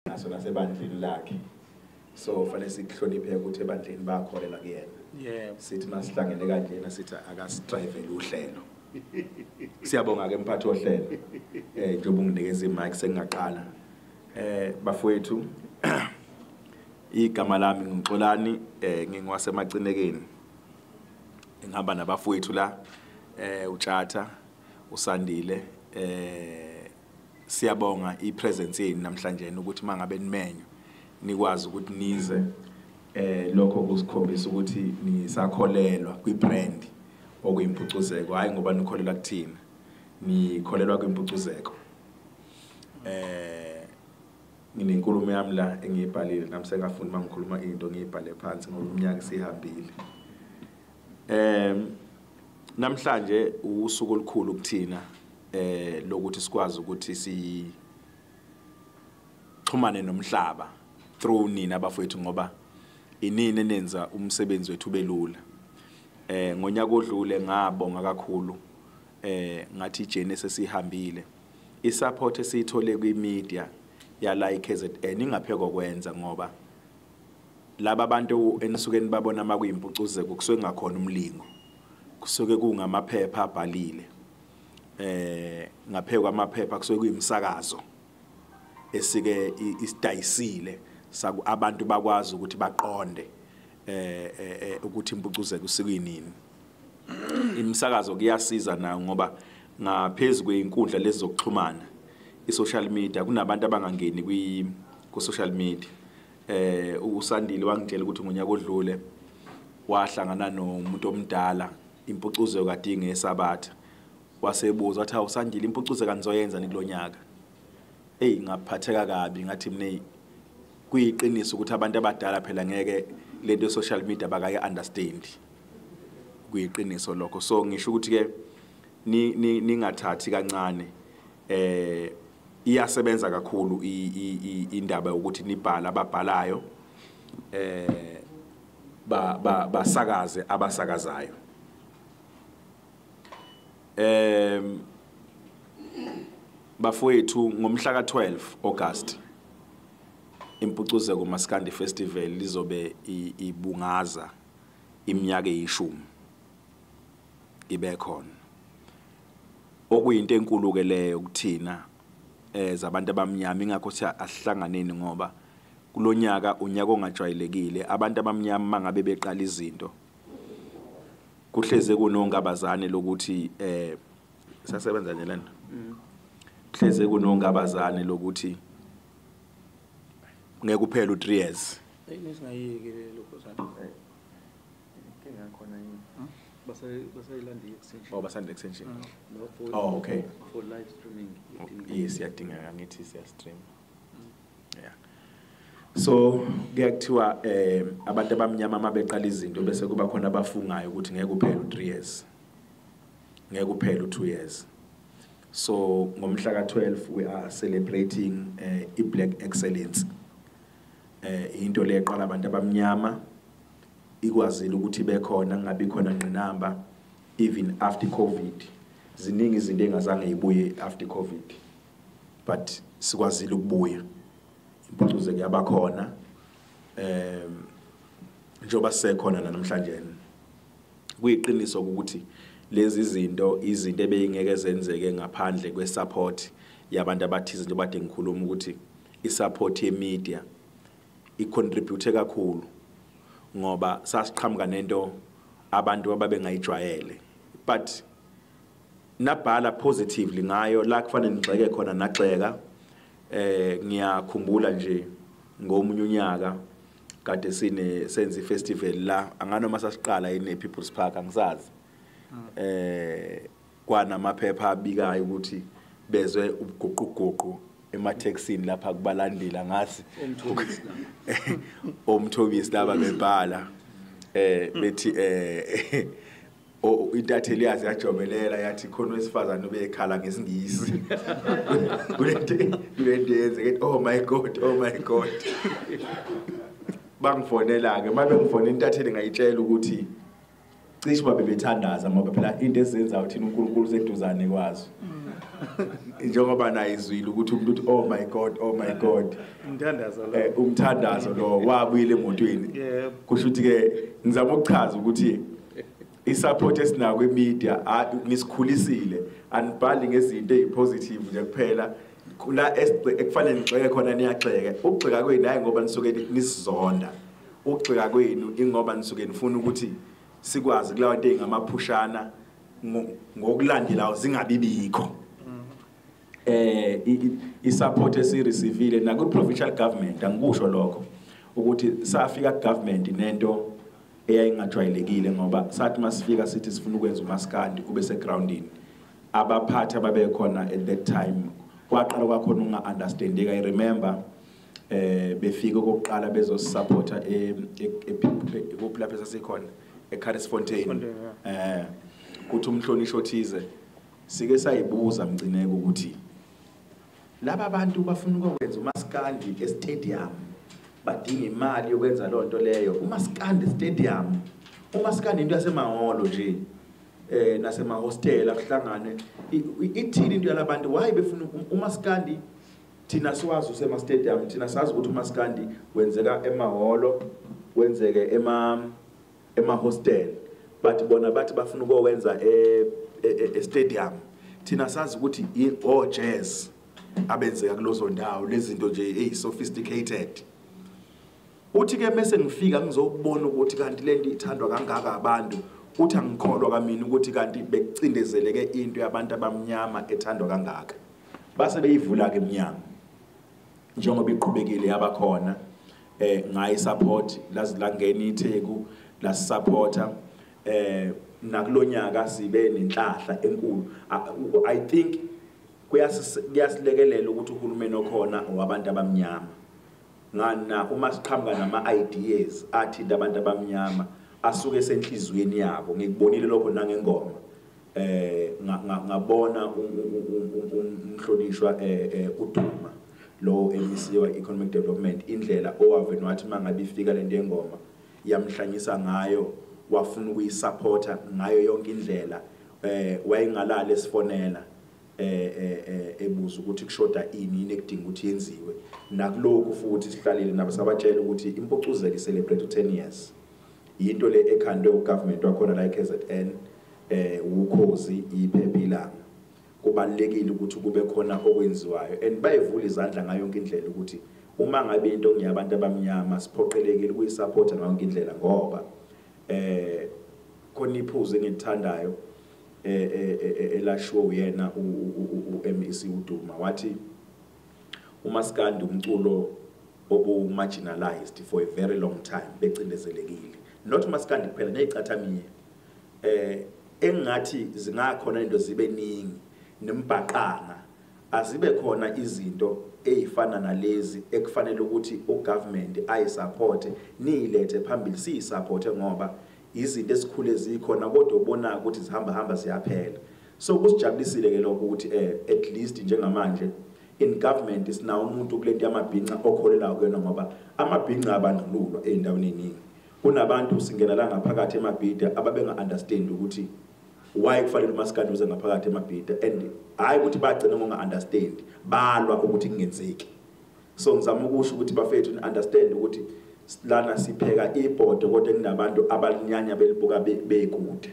Naso nasebandleni lakhe, so fanele sikuhloniphe ukuthi ebandleni bakholela kuyena. Yebo. Sithi masihlangene kanjena, sithi akasidrivele uhlelo. Siyabonga ke, mphathi wohlelo, njengoba unginikeza imic, sengingaqala. Bafowethu, igama lami nguXolani, ngingwasemacinekeni. Ngihamba nabafowethu la, uTshatha, uSandile. Siyabonga ipresence yenu namhlanje, ukuthi mangabe nimenywa nikwazi ukuthi nize. Lokho kusikhombisa ukuthi nisakholelwa kwibrand okuyimpucuzeko, hayi ngoba nikholelwa kuthina, nikholelwa kwimpucuzeko. Nginenkulumo yami la engiyibhalile nami, sengafunda mangikhuluma into ngiyibhale phansi ngoba iminyaka sihambile. Namhlanje usuku olukhulu kuthina lokuthi sikwazi ukuthi si xhumane nomhlaba through nina abafowethu, ngoba inini enenza umsebenzi wethu belula. Ngonyaka odlule ngabonga kakhulu, ngathi ijourney sesihambile, isupport esiyithole kwi-media yala iKZN ingapheko kwenza, ngoba laba bantu enisuke nibabona makuyimpucuzeko kusuke ngakhona umlingo, kusuke kungamaphepha abhalile. Ngaphekwa amaphepha, kusuke kuyimisakazo esike isidayisile saku abantu bakwazi ukuthi baqonde ukuthi impucuzeko usikuyinini. Imisakazo kuyasiza nayo, ngoba ngaphezulu kweinkundla lezi zokuxhumana, i-social media, kunabantu abangangeni kwi ku social media. USandile wangitshela ukuthi ngonyaka odlule wahlangana nomuntu omdala, impucuzeko kade ingesabatha, wasebuza wathi, "Hawu Sandile, impucuzeko anizoyenza ni kulonyaka?" Hey, ngaphatheka kabi, ngathi mina kuyiqiniso ukuthi abantu abadala phela ngeke lento social media bakaye understand. Kuyiqiniso lokho. So ngisho ukuthi ke ningathathi kancane, iyasebenza kakhulu indaba yokuthi nibhala ababhalayo, ba basakaze abasakazayo. Bafowethu, ngomhla ka12 August Impucuzeko Maskandi Festival lizobe ibungaza iminyaka eyishumi ibe khona, okuyinto enkulu ke leyo kuthina zabantu abamnyama. Ingakho sithi asihlanganeni, ngoba kulonyaka unyaka ongajwayelekile. Abantu abamnyama mangabe beqala izinto kuhleze kunongabazane lokuthi sasebenza nje lento, kuhleze kunongabazane lokuthi ngeke kuphela u3 years. Nisingayeki lokho sana. Inkinga khona yini? Basayilanda i-extension. Oh, basanda extension. No, for Oh, okay. For live streaming iyadingeka. Yes, iyadingeka, ngithi siya stream. Yeah, so kuyakuthiwa abantu abamnyama mabeqala izinto bese kuba khona abafungayo ukuthi ngeke kuphele u3 years, ngeke kuphele u2 years. So ngomhla ka12 we are celebrating i-Black Excellence. Into leqala abantu abamnyama ikwazile ukuthi bekhona, kungabi khona ngqinamba even after COVID. Ziningi izinto engazange ibuye after COVID, but sikwazile ukubuya, impucuzo kuyabakhona njengoba sisekhona namhlanje. Kuyiqiniso ukuthi lezi zinto, izinto ebeyingeke zenzeke ngaphandle kwesupport yabantu abathize, njengoba kade ngikhuluma ukuthi isupport yemedia icontribute kakhulu, ngoba sasiqhamuka nento abantu ababengayijwayele, but nabhala positively ngayo. La kufanele nigxeke khona nagxeka. Ngiyakhumbula nje ngomunye unyaka kade sine senze ifestival la, anganoma sasiqala yini, ePeople's Park, angisazi. Kwanamaphepha abikayo ukuthi bezwe ubuguquguqu emathexini lapha kubalandela, ngathi Omthobisi la. Omthobisi laba bebhala bethi intatheli yazi yajobelela yathi khona wesifazane ubekhala ngesingisi kulento yenzeke, "Oh my God, oh my God." Bangifonela ke, mabe ngifonela intatheli, ngayitshela ukuthi cishe babe bethandaza, ngoba phela into esizenzayo thina uNkulunkulu seduzane kwazo. Njengoba nayizwile ukuthi umuntu uthi oh my God, oh my God. Umthandazo lo. Umthandazo lo wabuyile emotweni. Yebo. Kusho ukuthi ke ngizama ukuchaza ukuthi i-support esinayo kwi-media nisikhulisile, anibhali ngezinto ezipositive nje kuphela. La ekufanele nigxeke khona niyagxeka. Ukugxeka kwenu hayi ngoba nisuke nisizonda. Ukugxeka kwenu ingoba nisuke nifuna ukuthi sikwazi kulawa into engamaphushana ngokulandelayo zingabibikho. I-support esireceiveile na ku-provincial government, angikusho lokho ukuthi safika ku-government nento eyayingajwayelekile, ngoba sathi masifika sithi sifuna ukwenza umaskandi ube segroundini. Abaphathi ababekhona at that time kwaqala kwakhona ukunga-understandeka. I remember befika okokuqala bezosupporta kuphi lapho esasikhona, eCarisfontein. Kuthi umhlonishwa othize sike sayibuza Mcineka ukuthi laba bantu bafuna ukwenza umaskandi estadium, badinga imali yokwenza loo nto leyo. Umaskandi stadium, umaskandi into yasemahholo nje, nasemahostela kuhlangane. Ithini into yalabantu, why befuna umaskandi? Thina siwazi usema stadium, thina sazi ukuthi umaskandi wenzeka emahholo, wenzeke ema hostel, but bona bathi bafuna ukwenza e stadium. Thina sazi ukuthi i jazz abenzeka kulozo ndawo, lezi zinto nje eyi-sophisticated. Uthi ke mase ngifika ngizobona ukuthi kanti lento ithandwa kangaka abantu, uthi angikholwa kamina ukuthi kanti bekucindezeleke into yabantu abamnyama ethandwa kangaka. Base beyivula ke eminyango njengoba iqhubekile yabakhona, ngayi support lazilangena iTheku lasupporta. Nakulonyaka sibe nenhlahla enkulu. I think kuyasilekelela ukuthi uhulumeni okhona wabantu abamnyama, ngana uma siqhamuka nama ideas athinta abantu abamnyama asuke senhlizweni yabo. Ngikubonile lokho nangengoma, ngabona umhlonishwa uDuma lo MEC wa Economic Development, indlela owavena wathi mangabe ifika lento yengoma yamhlanyisa ngayo, wafuna ukuyisupporta ngayo yonke indlela. Wayengalala esifonela ebuza ukuthi kushoda ini, yini ekudinga ukuthi yenziwe. Nakulokhu futhi sihlalile nabo sabatshela ukuthi impucuzeko celebrate 10 years, into le ekhandwe ugovernment wakhona la eKZN, ukhozi iphephilanga. Kubalekile ukuthi kube khona okwenziwayo, and bayivula izandla ngayo yonke indlela ukuthi uma ngabe into ngiyabantu abamnyama siphoqelekile ukuyisupporta ngayo yonke indlela, ngoba khona iphuzu engilithandayo elashiwo uyena u-MEC uDuma, wathi umaskandi umculo obu marginalized for a very long time, becindezelekile. Not umaskandi kuphela, nezicathamiya engathi zingakhona into zibe ningi nembhaqanga, azibe khona izinto ezifana nalezi ekufanele ukuthi ugovernment ayisupport, niyilethe phambili siyisupport, ngoba izinto esikhule zikhona kodwa ubona ukuthi zihamba hamba ziyaphela. So kusijabulisile ke lokho ukuthi at least njengamanje in government sinawo umuntu kulento yamabhinca okholelayo kuyona, ngoba amabhinca abandlululwa ey'ndaweni ey'ningi. Kunabantu singena la ngaphakathi eMabhida ababenga understand ukuthi why kufanele umaskandi uze ngaphakathi eMabhida, and hayi ukuthi bagcina ngokunga understand, balwa ukuthi kungenzeki. So ngizama ukusho ukuthi bafethu understand ukuthi lana sipheka ibhodo kodwa kunabantu abalinyanya belibuka bekude.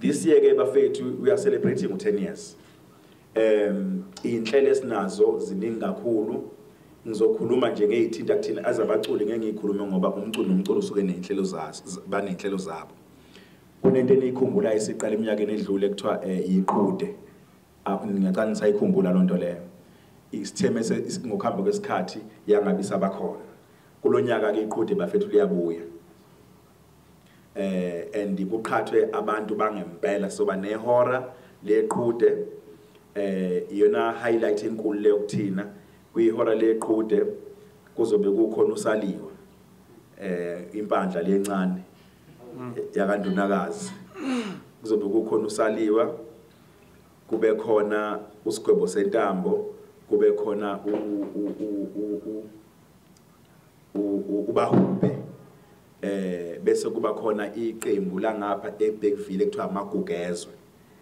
This year ke bafethu we are celebrating 10 years. Inhlelo esinazo ziningi kakhulu. Ngizokhuluma nje ngezithinta kuthina azabaculi, ngeke ngikhulume ngoba umculo nomculo usuke nezinhlelo zazo, banenhlelo zabo. Kunento eniyikhumbula esiqala eminyakeni edlule kuthiwa iqhude. Ngiyacela nisayikhumbula lonto leyo. Isitheme ngokuhamba kwesikhathi yangabe isabakhona. Kulonyaka ke iqhude bafethu liyabuya. And kuqhathwe abantu bangempela, soba nehora leqhude, iyona highlight enkulu leyo kuthina. Kwihora leqhude kuzobe kukhona usaliwa, impandla lencane yakandunakazi, kuzobe kukhona usaliwa, kube khona usigwebo sentambo, kube khona ubahube, bese kuba khona iqembu la ngapha eBergville ekuthiwa amagugezwe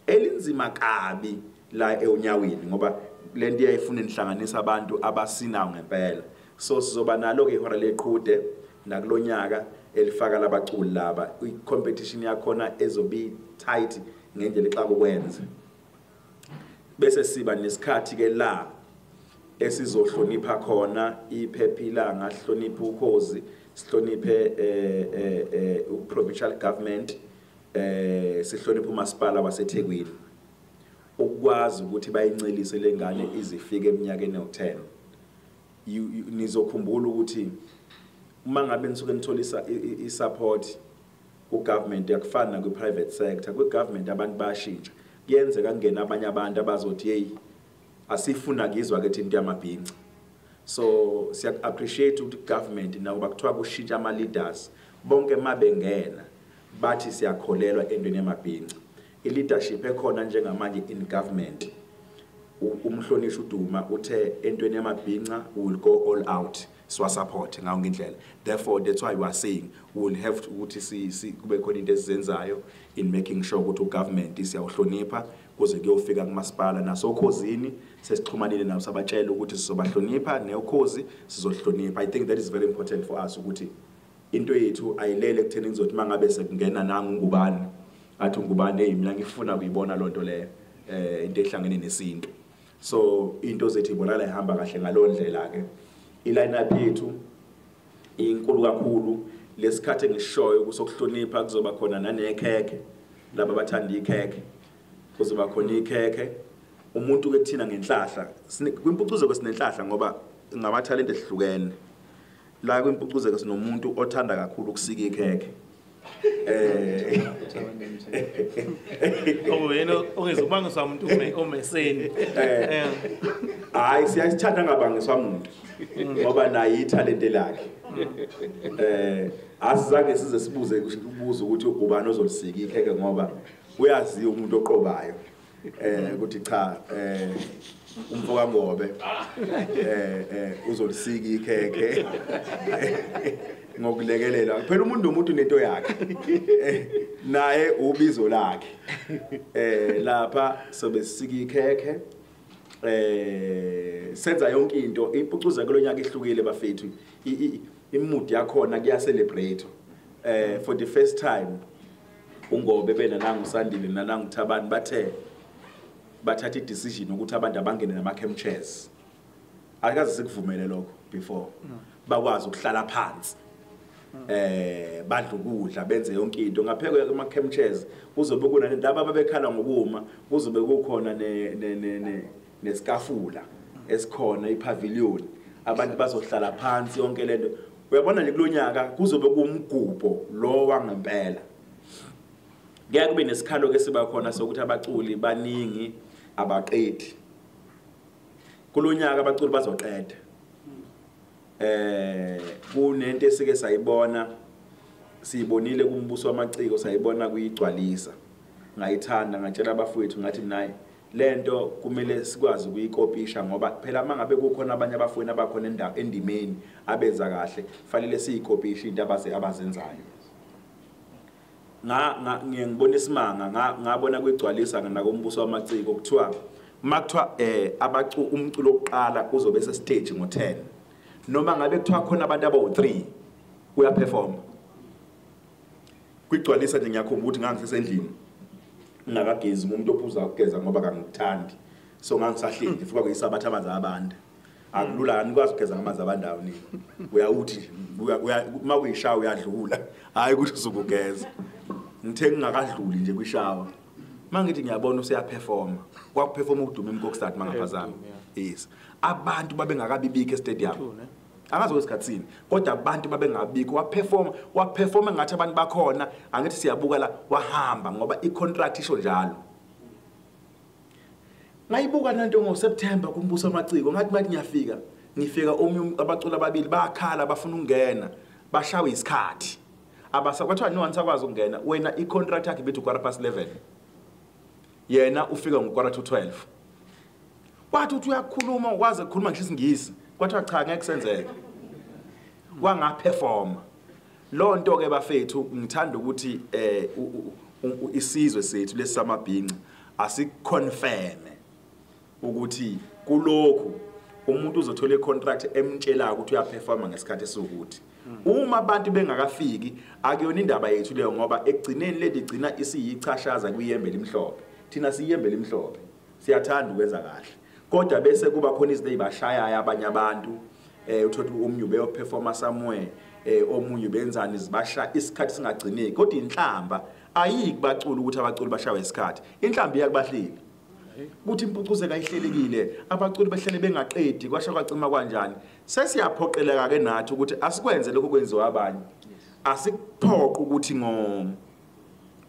elinzima kabi la eUnyaweni, ngoba lento iyayifuna inhlanganisa abantu abasinawo ngempela. So sizoba nalo ke ihora leqhude nakulonyaka elifaka labaculi laba, i-competition yakhona ezobe tight ngendlela exaka ukwenza. Bese siba nesikhathi ke la esizohlonipha khona iphephilanga, sihloniphe ukhozi, sihloniphe provincial government, sihloniphe umasipala waseThekwini, ukwazi ukuthi bayincelise lengane izifike eminyakeni ewu10. Nizokhumbula ukuthi uma ngabe nisuke nitholisa i-support ku-government, yakufana nakwi-private sector. Kwi-government abantu bayashintsha, kuyenzeka kungena abanye abantu abazothi hey, asifuna kizwa ke into yamabhinca. So siya appreciate ukuthi government nakuba kuthiwa kushintsha ama leaders bonke mabengena bathi siyakholelwa entweni yamabhinca. I leadership ekhona njengamanje in government, umhlonishwa uDuma uthe entweni yamabhinca we will go all out, siwa support ngayo ngendlela. Therefore that's why we are saying we will have to ukuthi kube khona into esizenzayo in making sure ukuthi ugovernment siyawuhlonipha kuze kuyofika kumasipala. Nasokhozini sesixhumanile nabo, sabatshela ukuthi sizobahlonipha, neokhozi sizohlonipha. I think that is very important for us ukuthi into yethu ayilele ekutheni ngizothi mangabe sekungena nangu ngubani athi ngubani, hey mina ngifuna kuyibona lonto leyo, into ehlangene nesintu. So into zethu ibonakala ihamba kahle ngalondlela ke. I-line up yethu inkulu kakhulu. Lesikhathi engishoyo kusokuhlonipha kuzoba khona nanekhekhe, laba abathanda ikhekhe kuzoba khona ikhekhe. Umuntu ke kuthina ngenhlahla, kwimpucuzeko sinenhlahla ngoba ngamathalente ehlukene. La kwimpucuzeko sinomuntu othanda kakhulu ukusika ikhekhe. Okuyena ongezubangiswa umuntu omeseni. Hayi, siyasithanda ngabangiswa umuntu ngoba naye ithalente lakhe. Asizange size sibuze ukubuza ukuthi ubani ozolisika ikhekhe ngoba uyaziwa umuntu oqobayo. Ukuthi cha, umfo kaNgobe uzolisika ikhekhe ngokulekelela. Phela umuntu nomuntu nento yakhe, naye ubizo lakhe. Lapha sobe sisika ikhekhe, senza yonke into. Impucuza kulonyaka ihlukile bafethu, imudi yakhona kuya celebrate. For the first time uNgobe bena nangu Sandile nanangu Thabani bathe bathatha i-decision ukuthi abantu abangene nama-camp chairs. Akaze sikuvumele lokho before. Bakwazi ukuhlala phansi, badla ukudla, benze yonke into. Ngaphekwe kuma-camp chairs kuzobe kunalento laba ababekhala ngokuma, kuzobe kukhona nesikafula esikhona, i-pavilion, abantu bazohlala phansi yonke lento. Uyabona nje kulonyaka kuzobe kuwumgubho lo wangempela. Kuyaye kube nesikhalo ke siba khona sokuthi abaculi baningi abaqedi. Kulonyaka abaculi bazoqeda. Kunento esike sayibona, siyibonile kumbuso wamaciko, sayibona kuyigcwalisa. Ngayithanda, ngatshela abafowethu ngathi nayi lento kumele sikwazi ukuyikopisha, ngoba phela mangabe kukhona abanye abafowenu abakhona endimeni abenza kahle, fanele siyikopishe into abazenzayo. Ngiye ngibona isimanga, ngabona kuyigcwalisa nakumbuso wamaciko kuthiwa makuthiwa umculo oqala uzobe se stage ngo10, noma ngabe kuthiwa khona abantu abawu3 uyaperform. Kuyigcwalisa nje. Ngiyakhumbula ukuthi ngangisesendlini ngingakagezi, umuntu ophuza ukugeza ngoba kangikuthandi, so ngangisahleli fuka kuyisabatha amanzi abantu. Akulula, anikwazi ukugeza ngamanzi abandawo nini, uyawuthi uma kuyishawa uyadlula, hayi ukuthi usukugeza. Ngithe ngingakadluli nje kwishawa, mangithi ngiyabona useyaperforma. Kwakuperforma uDuma eMkokstad mangaphazami. Yes, abantu babengakabibikho estadium, angazi kwesikhathini, kodwa abantu babengabikho. Waperforma ngathi abantu bakhona, angithi siyabuka la, wahamba ngoba i-contract isho njalo. Ngayibuka nanto ngoSeptember kumbuso wamaciko, ngathi mathi ngiyafika, ngifika omunye abaculi ababili bayakhala bafuna ukungena, bashawe isikhathi. Kwathiwa no anisakwazi ukungena, wena i-contract yakhe ibithi 11:15, yena ufika ngo-11:45. Wathi uthi uyakhuluma, ukwazi ukukhuluma ngisho isiNgisi, kwathiwa cha ngeke kusenzeke. Wangaperforma. Loo nto ke bafethu, ngithanda ukuthi isizwe sethu lesisamabhinca asiconfirme Ukuthi kulokhu umuntu uzothola icontract emtshelayo ukuthi uyaperforma ngesikhathi esiwukuthi. Uma abantu bengakafiki akuyona indaba yethu leyo, ngoba ekugcineni lento igcina isiyichashaza kuyembe limhlophe. Thina siyembe limhlophe, siyathanda ukwenza kahle, kodwa bese kuba khona izinto ezibashayayo abanye abantu. Uthola omunye ubeyoperforma somewhere, omunye benzani, zibasha isikhathi singagcineki. Kodwa inhlamba ayikubacula ukuthi abaculi bashawe isikhathi, inhlamba iyakubahleli ukuthi impucuzeko ayihlelekile, abaculi bahlele bengaqedi, kwasha kwacima kanjani. Sesiyaphoqeleka ke nathi ukuthi asikwenze lokho kwenziwa abanye. Asikuphoqe ukuthi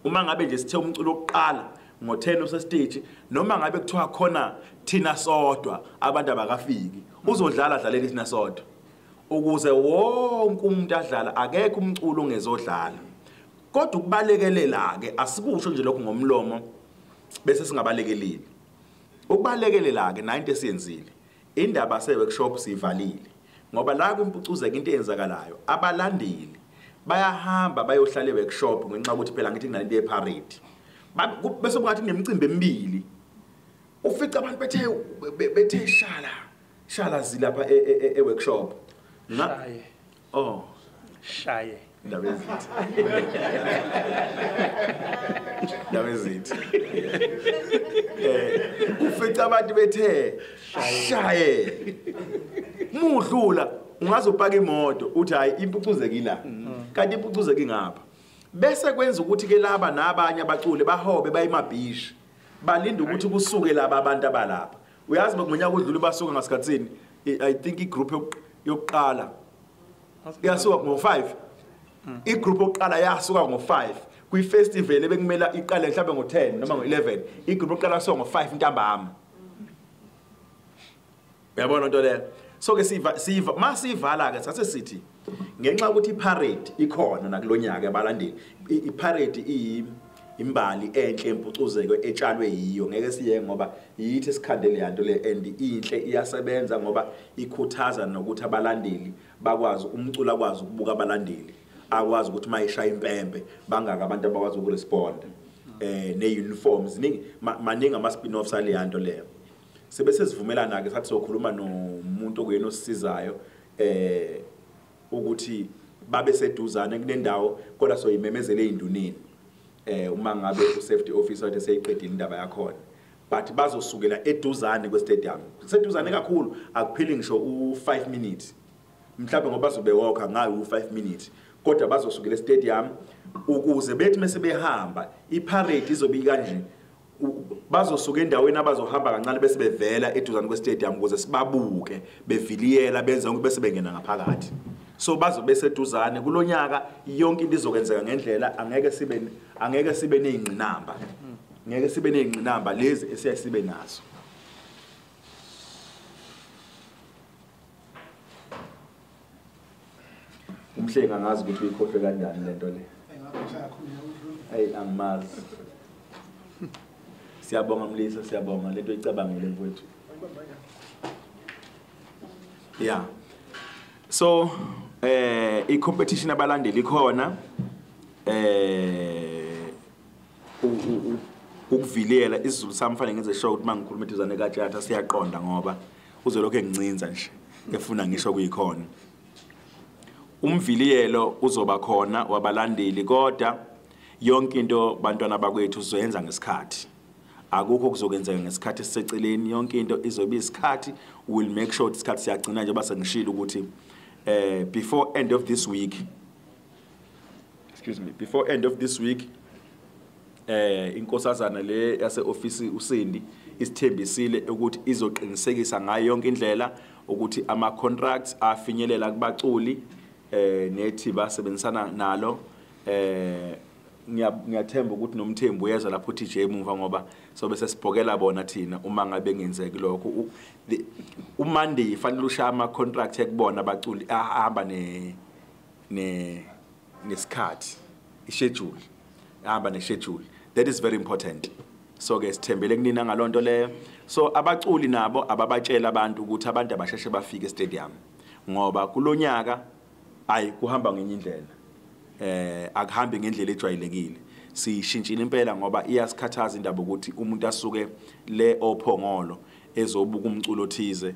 uma ngabe nje sithe umculo oqala ngo10 usestage, noma ngabe kuthiwa khona thina sodwa abantu abakafiki, uzodlala dlalele thina sodwa ukuze wonke umuntu adlala, akekho umculo ongezodlala. Kodwa ukubalekelela ke asikusho nje lokho ngomlomo bese singabalekeleli. Ukubalekelela ke nayo into esiyenzile, indaba se workshop sivalile, ngoba la kwimpucuzeko into eyenzakalayo, abalandeli bayahamba bayohlala e workshop ngenxa yokuthi phela ngithi kunalento yeparade, bese kungathi kunemicimbi emibili, ufica abantu bethe shala shala zilapha e workshop. Shaye. Oh, shaye. Indaba ezithi. Indaba ezithi. Ufica abantu bethe shaye. Mudlula ungazopaka imoto uthi hayi impucuzeko ila. Kanti impucuzeko ingapha. Bese kwenza ukuthi ke laba nabanye abaculi bahobe bayemabhishi. Balinda ukuthi kusuke laba abantu abalapha. Uyazi ngonyaka odlule basuka ngasikhatsini, I think igroup yokuqala yasuka ngo5. Igroup yokuqala yasuka ngo5 kwi-festival ebekumele iqale mhlawumbe ngo10 noma ngo11. Igroup yokuqala yasuka ngo5 ntambama. Uyabona into leyo? So ke siva masivala ke sase sithi ngenxa ukuthi iparade ikhona nakulonyaka abalandeli, iparade imbali enhle empucuzeko etshalwe yiyo, ngeke siye ngoba yithi esikhandele yanto le, and inhle iyasebenza ngoba ikhuthaza nokuthi abalandeli bakwazi umculo, akwazi ukubuka abalandeli, akwazi ukuthi mayishaya impempe bangaka abantu abakwazi ukurespond, ne-uniforms maningi ama spin-offs ale yanto leyo. Sibe sesivumelana ke sathi sokhuluma nomuntu okuyena osisizayo ukuthi babe seduzane kunendawo, kodwa soyimemezele ezinduneni uma ngabe u-safety officer wathi seyiqedile indaba yakhona, but bazosukela eduzane kwe-stadium, seduzane kakhulu, akupheli ngisho u5 minutes mhlawumbe, ngoba bazobe walker ngayo u5 minutes, kodwa bazosukela e-stadium ukuze bethi mase behamba iparade izobe kanje, bazosuka endaweni abazohamba kancane bese bevela eduzane kwe-stadium ukuze sibabuke beviliyela benze konke bese bengena ngaphakathi. So bazobe seduzane kulonyaka, yonke into izokwenzeka ngendlela, angeke sibe nezingqinamba, ngeke sibe nezingqinamba lezi esiyasibe nazo. Umhlenga ngazi ukuthi uyikhohlwe kanjani lento le. Hey, angimazi. Siyabonga Mlisa, siyabonga lento oyicabangile mfowethu. Yeah. So i-competition abalandeli ikhona, ukuvilela isiZulu sami fanele ngenze sure ukuthi mangikhuluma eduzane kaTshatha siyaqonda, ngoba uzolokhu engincinza nje efuna ngisho kuyikhona. Umviliyelo uzoba khona wabalandeli, kodwa yonke into bantwana bakwethu uzoyenza ngesikhathi. Akukho kuzokwenzeka ngesikhathi esiseceleni, yonke into izobe isikhathi. We'll make sure isikhathi siyagcina njengoba sengishilo ukuthi before end of this week, excuse me, before end of this week, inkosazana le yase office uSindi isithembisile ukuthi izoqinisekisa ngayo yonke indlela ukuthi ama contracts afinyelela kubaculi nethi basebenzisana nalo. Ngiyathemba ukuthi nomthembu uyeza lapho TJ emuva, ngoba sobe sesibhokela bona thina uma ngabe ngenzeki lokho. uMonday fanele ushaya ama contract ekubona abaculi ahamba ne nesikhathi, ischedule, ahamba neschedule. That is very important. So ke sithembele kunina ngalonto leyo. So abaculi nabo ababatshela abantu ukuthi abantu abasheshe bafike estadium, ngoba kulonyaka ayi kuhamba ngenye indlela, akuhambi ngendlela ejwayelekile. Sishintshile impela ngoba iyasikhathaza indaba ukuthi umuntu asuke le ophongolo ezobuka umculo othize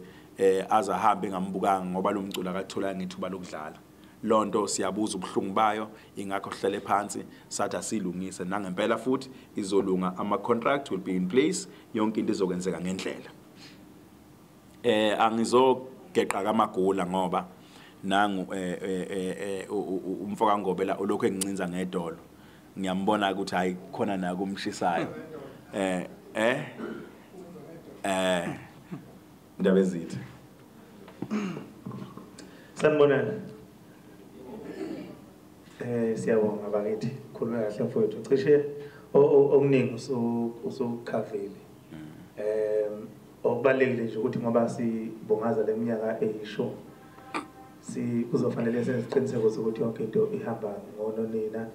azahambe engambukanga ngoba lo mculo akatholanga ithuba lokudlala. Lonto siyabuza ubuhlungu bayo, ingakho sihlale phansi sathi asilungise, nangempela futhi izolunga, ama contract will be in place, yonke into izokwenzeka ngendlela. Angizogeqa kamagula ngoba nangu umfoka Ngobe la olokhu engincinza ngedolo, ngiyambona ukuthi hayi khona na kumshisayo. Indaba ezithi sanibonani. Siyabonga bakithi, khuluma kahle mfowethu, cishe okuningi usukhavile. Okubalekile nje ukuthi ngoba sibongaza leminyaka eyishumi, kuzofanele senze isiqiniseko sokuthi yonke into ihamba ngononina,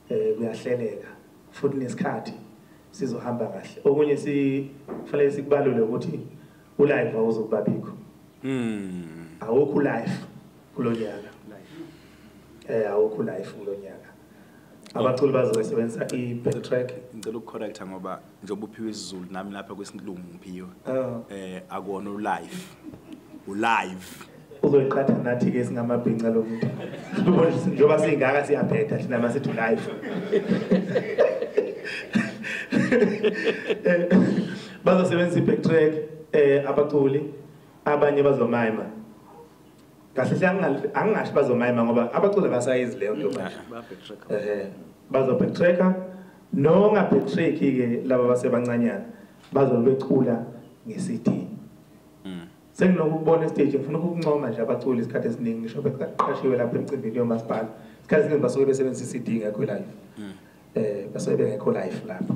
kuyahleleka futhi nesikhathi sizohamba kahle. Okunye sifanele sikubalule ukuthi ulive awuzokubabikho. Awukho live kulonyaka. Awukho live kulonyaka. Abaculi bazosebenzisa i-backtrack. Ngicela ukucorrecta ngoba njengoba uphiwe isiZulu nami lapha kwesilungu ngiphiwe. Akuwona ulive. Ulive. Uzoyiqhatha nathi ke singamabhinca lo muntu. Njengoba singaka siyaphetha thina masithi live. Bazosebenzisa i-backtrack abaculi, abanye bazomayima. Kahle hle angingasho bazomayima ngoba abaculi abasayizi leyo nto manje. Bazo-backtracka, nonga-backtrack ke laba basebancanyana bazobe becula nge-CD. Senginokubona estage, ngifuna ukuncoma nje abaculi isikhathi esiningi ngisho beqashiwe lapha emcimbini yomasipala. Isikhathi esiningi basuke besebenzisa i-CD ngekho live. Basuke bengekho live lapho.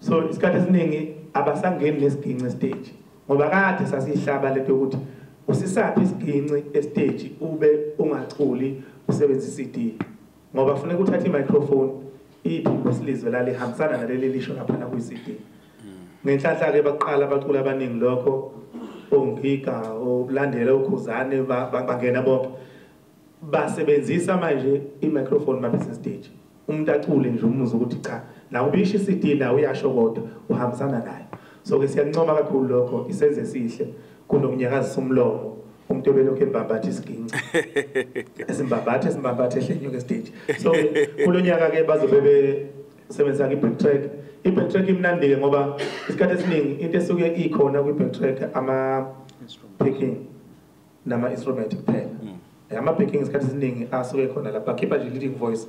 So isikhathi esiningi abasangeni nesiginci estage ngoba kade sasihlaba lento yokuthi usisaphi isiginci estage ube ungaculi usebenzisa i-CD, ngoba kufuneka uthathe i-microphone iphimbo silizwe lalihambisana naleli lisho lapha kwi-CD. Ngenhlanhla ke baqala abaculi abaningi lokho, ongiga olandela ukhuzane bangena bonke basebenzisa manje i-microphone mabese stage. Umuntu acule nje umuze ukuthi cha la ubisho i-CD la uyasho kodwa uhambisana nayo. So ke siyancoma kakhulu lokho, isenze sihle kunokunyakazisa umlomo umuntu obelokhu embambatha isiginci esimbambatha esimbambatha ehlenyuka stage. So kulonyaka ke bazobe besebenzisa i-backtrack. I-backtrack imnandi ke ngoba isikhathi esiningi into esuke ikhona kwi-backtrack ama picking nama instrument kuphela. Ama picking isikhathi esiningi asuke khona lapha, akhipha nje leading voice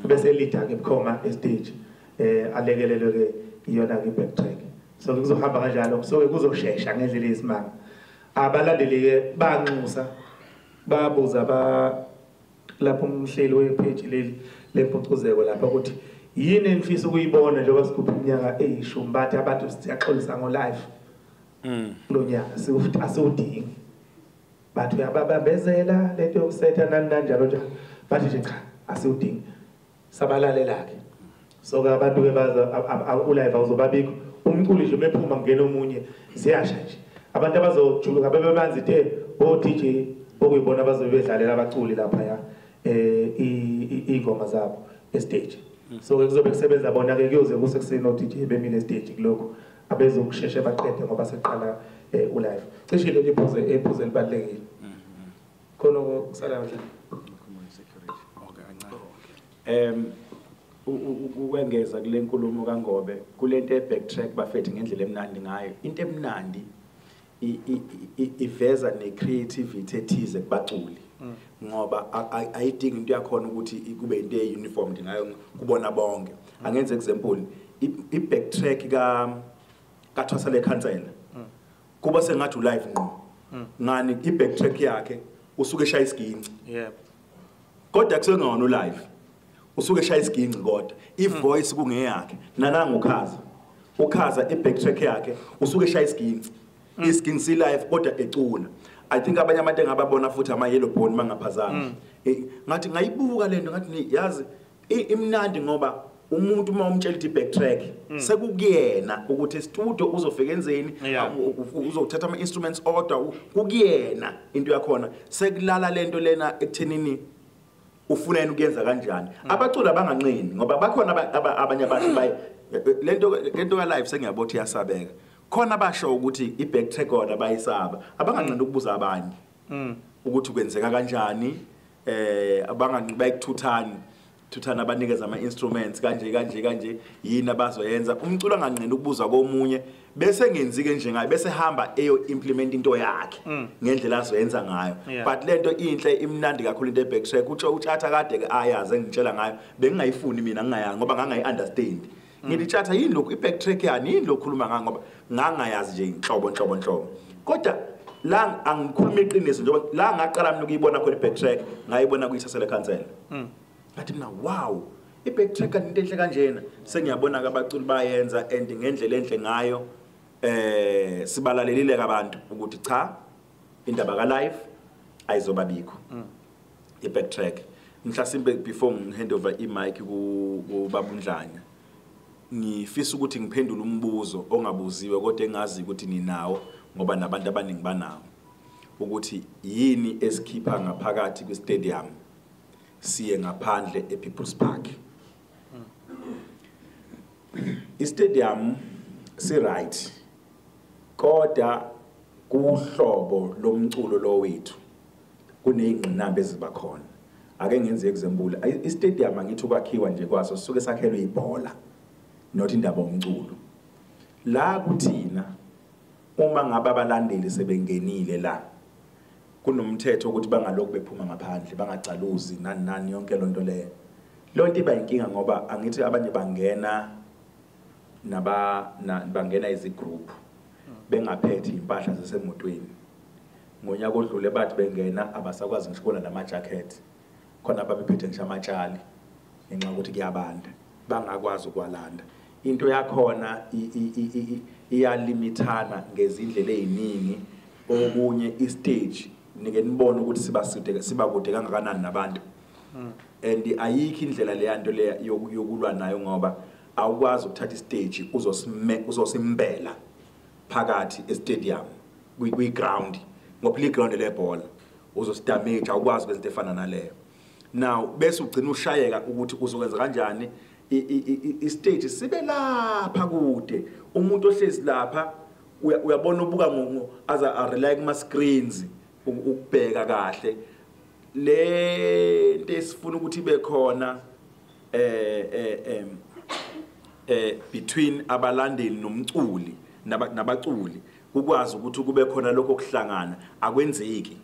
bese leader ke bukhoma estage, alekelelwe ke iyona ke backtrack. So kuzohamba kanjalo, so kuzoshesha ngendlela eyisimanga. Abalandeli ke banxusa babuza ba lapho umhleli wepage leli lempucuzeko lapha ukuthi yini enifisa ukuyibona njengoba sigubha iminyaka eyishumi, bathi abantu siyaxolisa ngo live kulonyaka asiwudingi, bathi uyababambezela lento yokusetha nani nanjalo njalo, bathi nje cha asiwudingi. Sabalalela ke. So ke abantu ke baza ulive awuzobabikho, umculi nje mephuma ngena omunye ziyasha nje. Abantu abazojuluka bebebanzi the o DJ okuyibona bazobe bedlalela abaculi lapha ya ingoma zabo estage. So ke kuzobe kusebenza bona ke kuyoze kusekuseni o DJ bemile stage kulokho abezokusheshe baqede ngoba seqala ulive. Cishe le iphuze ephuze libalekile. Khona kusala kahle. Okay, kancane. Ukwengeza kule nkulumo kaNgobe kulento e-backtrack bafethu ngendlela emnandi ngayo. Into emnandi iveza ne-creativity ethize kubaculi ngoba ayidingi into yakhona ukuthi kube into e-uniform ngayo kubona bonke. Angenze example, i-backtrack kaThwasa lekhansela kuba sengathi ulive ngqo, ngani i-backtrack yakhe usuke eshaya isiginci, yebo, kodwa kusengona ulive usuke eshaya isiginci kodwa i-voice kungeyakhe. Nananga ukhaza i-backtrack yakhe usuke eshaya isiginci, isiginci si live kodwa ecula. I think abanye abantu engababona futhi ama yellow bone mangaphazami. Ngathi ngayibuka lento ngathi yazi imnandi ngoba umuntu uma umtshela ukuthi backtrack sekukuyena ukuthi studio uzofika enzeni, uzothatha ama instruments order kukuyena into yakhona, sekulala lento lena ekuthenini ufuna yena ukuyenza kanjani. Abaculi abanganqini ngoba bakhona abanye abantu baye lento ka live sengiyabotha iyasabeka. Khona basho ukuthi i-backtrack order bayisaba, abanganqindi ukubuza abanye ukuthi kwenzeka kanjani, abanganqindi bayikuthuthani thuthana abanikeza ama instruments kanje kanje kanje, yini abazoyenza. Umculo anganqindi ukubuza komunye bese ngenzike njengaye, bese hamba eyo implement into yakhe ngendlela azoyenza ngayo. But lento inhle, imnandi kakhulu into e-backtrack. Utsho uTshatha kade ke ayazi engitshela ngayo, bengingayifuni mina, ngingayanga ngoba ngangayi understand. Ngithi Tshatha, yini lokhu i-backtrack yani, yini lokhuluma ngayo, ngoba ngangayazi nje inhlobo nhlobo nhlobo. Kodwa la angikhuluma iqiniso, njengoba la ngaqala mina ukuyibona khona i-backtrack, ngayibona kuyisasele khansela. Ngathi mina wow, i-backtrack into enhle kanjena. Sengiyabona ke abaculi bayenza and ngendlela enhle ngayo. Sibalalelile abantu ukuthi cha, indaba ka live ayizobabikho. I-backtrack. Mhlasimbe before ngi-hand over i-mic ku Babundlanya, ngifisa ukuthi ngiphendule umbuzo ongabuziwe kodwa engazi ukuthi ninawo ngoba nabantu abaningi banawo, ukuthi yini esikhipha ngaphakathi kwi-stadium siye ngaphandle e-People's Park. I-stadium si right, kodwa kuhlobo lomculo lo wethu kuneyingqinamba eziba khona. Ake ngenze example, i-stadium angithi ukwakhiwa nje kwaso sisuke sakhelwe ibhola, not indaba yomculo. La kuthina uma ngabe abalandeli sebengenile la, kunomthetho ukuthi bangalokhu bephuma ngaphandle, bangacaluzi nani nani, yonke lonto leyo. Lonto iba inkinga ngoba angithi abanye bangena bangena izigroup bengaphethe impahla zasemotweni. Ngonyaka odlule bathi bengena abasakwazi ngisho ukubona nama jacket, khona babephethe ngisho amatshali ngenxa yokuthi kuyabanda, bangakwazi ukwalanda. Into yakhona iyalimitana ngezindlela eziningi. Okunye i-stage nike nibone ukuthi sibaside sibakude kangakanani nabantu, and ayikho indlela leyanto le yokulwa nayo, ngoba awukwazi ukuthatha i-stage uzosimbela phakathi e-stadium kwi-ground, ngoba i-ground lebhola uzosidamage, awukwazi ukwenza into efana naleyo. Now bese ugcina ushayeka ukuthi uzokwenza kanjani i-stage sibe lapha kude, umuntu ohlezi lapha uyabona ubuka aza arely kuma screens ukubheka kahle le nto esifuna ukuthi ibe khona between abalandeli nomculi nabaculi, ukwazi ukuthi kube khona lokho kuhlangana, akwenzeki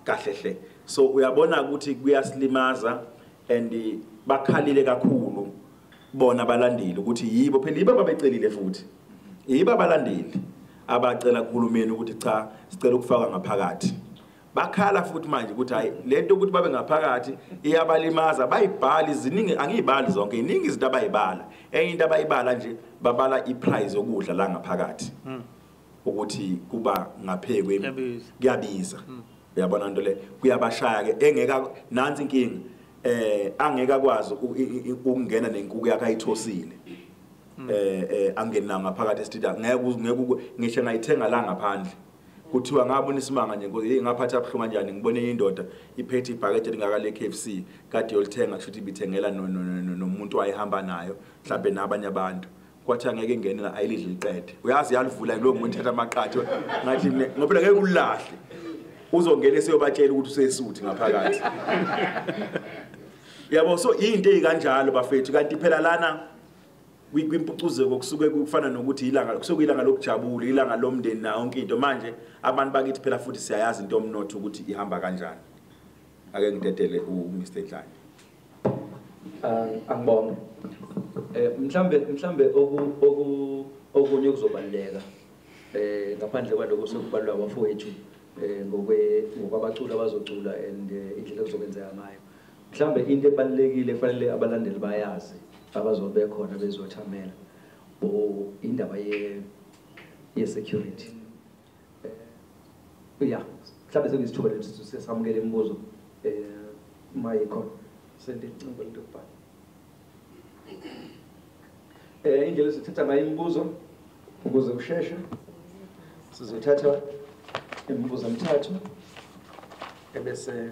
kahle hle. So uyabona ukuthi kuyasilimaza and bakhalile kakhulu bona abalandeli ukuthi yibo phela yibo ababecelile, futhi yibo abalandeli abacela kuhulumeni ukuthi cha, sicela ukufaka ngaphakathi. Bakhala futhi manje ukuthi hayi, lento ukuthi babe ngaphakathi iyabalimaza. Bayibhali ziningi, angiyibali zonke, iningi izinto abayibala. Enye into abayibala nje, babala iprice yokudla la ngaphakathi ukuthi kuba ngaphekwe kuyabiza. Uyabona into le kuyabashaya ke, engeka nansi inkinga, angeke akwazi ukungena nenkuku yakhe ayithosile, angena ngaphakathi estadium, ngeke ngisho ngayithenga la ngaphandle. Kuthiwa ngabona isimanga nje nkosi, ngaphatha abhlungu kanjani, ngibone indoda iphethe ibhakede lingaka le KFC kade yolithenga, kusho ukuthi ibithengela nomuntu ayihamba nayo mhlawumbe nabanye abantu. Kwathi angeke ingene la, ayilidle liqede. Uyazi yalivula lo muntu ethatha amaqatha, ngathi mina ngoba phela ngeke ulilahle, uzongena seyobatshela ukuthi usesuthi ngaphakathi. Yabo, so into ezikanjalo bafethu. Kanti phela lana kwimpucuzeko kusuke kufana nokuthi ilanga kusuke ilanga lokujabula, ilanga lomndeni na yonke into. Manje abantu bakithi phela futhi siyayazi into yomnotho ukuthi ihamba kanjani. Ake ngidedele uMr Dlanya. Angibonge. Mhlambe okunye okuzobaluleka ngaphandle kwaloko sekubalwa abafowethu ngokwabaculi abazocula and indlela okuzokwenzeka ngayo. Mhlambe into ebalulekile kufanele abalandeli bayazi abazobe khona bezothamela indaba ye security. Yeah, mhlambe sekuyisithuba lesi sesamukele imibuzo mayikhona. Sende incingo lento yokubhala. Indlela esithatha ngayo imibuzo ukuze kusheshe, sizothatha imibuzo emithathu ebese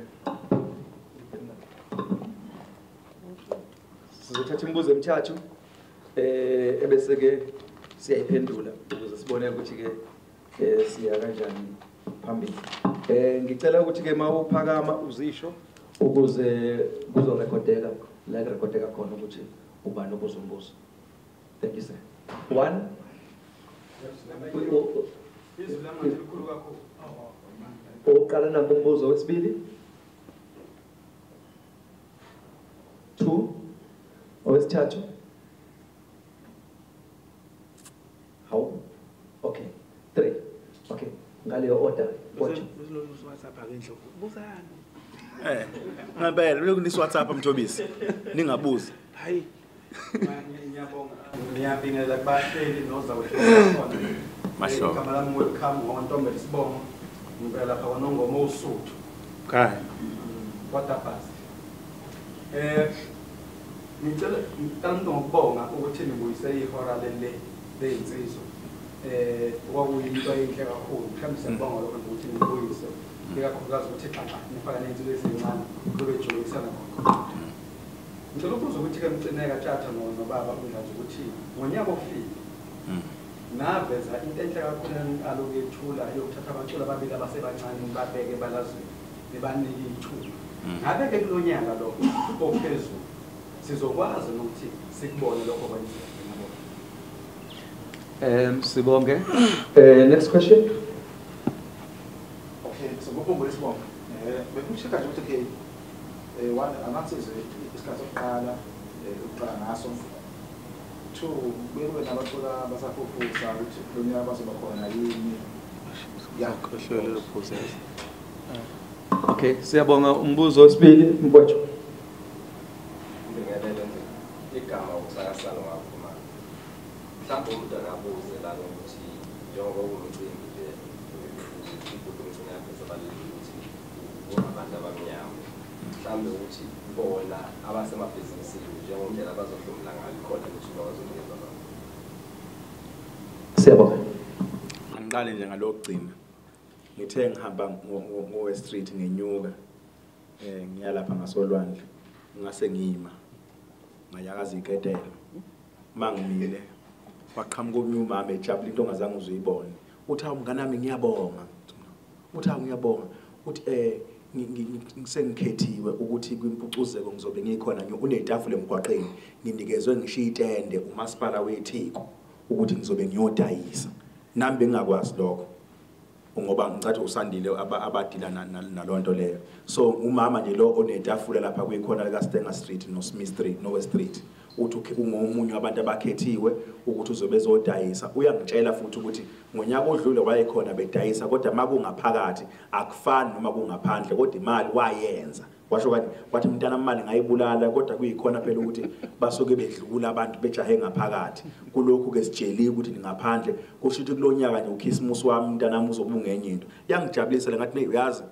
sizothatha imibuzo emithathu ebese ke siyayiphendula ukuze Sibone ukuthi ke siya kanjani phambili. Ngicela ukuthi ke mawuphakama uzisho ukuze kuzorekhodeka la kurekhodeka khona ukuthi ubani obuza umbuzo. Thank you sir. One. Izwi lami likhulu kakhulu. Oqala nangombuzo wesibili. 2. Owesithathu. How? Okay. 3. Okay. Ngaleyo order. Ngempela lokhu nisi WhatsApp Mthobisi. Ningabuzi. Hayi. Ngiyabonga. Ngiyabingelela kubahleli nozakwethu khona. Masho. Igama lami welcome ngoNtombela Sibongo. Ngivela lapha kwaNongoma uSuthu. Okay. KwaDabhazi. Ngicela ngicela ngokubonga ukuthi nibuyise ihora leli lezinsizwa. Kwakuyinto enhle kakhulu. Mhlawumbe siyabonga lokho ukuthi nibuyise. Ikakhulukazi ukuthi xaxa nifaka nezinto ezincane kube joyisana khona. Ngicela ukubuza ukuthi ke Mcineka Tshatha nobaba uNdlazi ukuthi ngonyaka ofile naveza into enhle kakhulu eniqala ukuyethula yokuthatha abaculi ababili abasebancane nibabeke ebalazweni nibanike ithuba. Ngabe-ke kulo nyaka lo ophezulu sizokwazi ukuthi sikubone lokho kwenzeka? Sibonge. Next question. Okay, so ngokubonga isibongo. Bekusheka nje ukuthi okay, one angathizwe isikhathi sokuqala ukuqala ngaso. 2 kube nabacula abasafufusa ukuthi lo nyaka bazoba khona yini. Yeah, khohlwe process. Okay, siyabonga umbuzo wesibili mfowethu. Ngibingelele nje igama usakasana waphuma. Mhlawumbe umuntu angabuze la ukuthi njengoba kuwumcimbi nje umcimbi yakhe ukuthi abantu abamnyama mhlawumbe ukuthi bona abasemabhizinisini njengomndlela abazohlomula ngayo khona lethuba bazonikeza abantu. Siyabonga. Angiqale nje ngalokugcina. Ngithe ngihamba ngo-West Street ngenyuka ngiya lapha ngasolwandle ngase ngima ngayakaza iketela mangimile waqhamuka omunye umama ejabula into ongazange uzuyibone. Uthi hawu mngane wami ngiyabonga. Uthi hawu ngiyabonga. Uthi sengikhethiwe ukuthi kwimpucuzeko ngizobe ngikhona unetafula emgwaqeni nginikezwe ngisho itende umasipala weTheku ukuthi ngizobe ngiyodayisa. Nami bengingakwazi lokho ngoba ngicathi usandile abadila nalonto leyo. So umama nje lo onetafula lapha kuyikhona lika Stanger Street no Smith Street no West Street uthi ungomunye wabantu abakhethiwe ukuthi uzobe ezodayisa. Uyangitshela futhi ukuthi ngonyaka odlule wayekhona bedayisa kodwa makungaphakathi akufani noma kungaphandle kodwa imali wayenza. Washo kanti wathi mntana imali ngayibulala kodwa kuyikhona phela ukuthi basuke bedlula abantu bejahe ngaphakathi. Kulokhu ke sijeliwe ukuthi ningaphandle kusho ukuthi kulonyaka nje uChristmas wami mntana uzobe ungenye into. Yangijabulisa le ngathi uyazi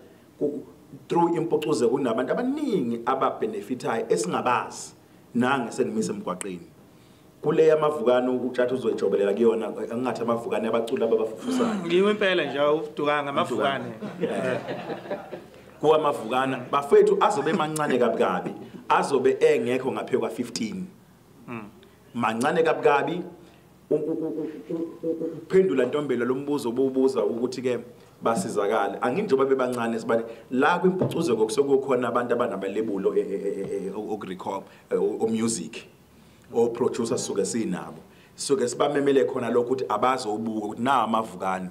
through impucuze kunabantu abaningi ababenefitayo esingabazi. Nange sengimise emgwaqeni kule yamavukane uTshatha uzoyijobelela kuyona angathi amavukane abaculi ababafufusayo. Ngiwe impela nje awudukanga amavukane. Kuwa amavukana bafethu azobe mancane kabi kabi azobe engekho ngaphe kwa 15. Mancane kabi kabi. Uphendula Ntombela lo mbuzo obubuza ukuthi ke basizakale. Anginjoba bebancane sibani la kwimpucuzeko kusokukhona abantu abanamalebulo okurecord o music o producer suke sinabo. Suke sibamemele khona lokho ukuthi abazobuka ukuthi na amavukane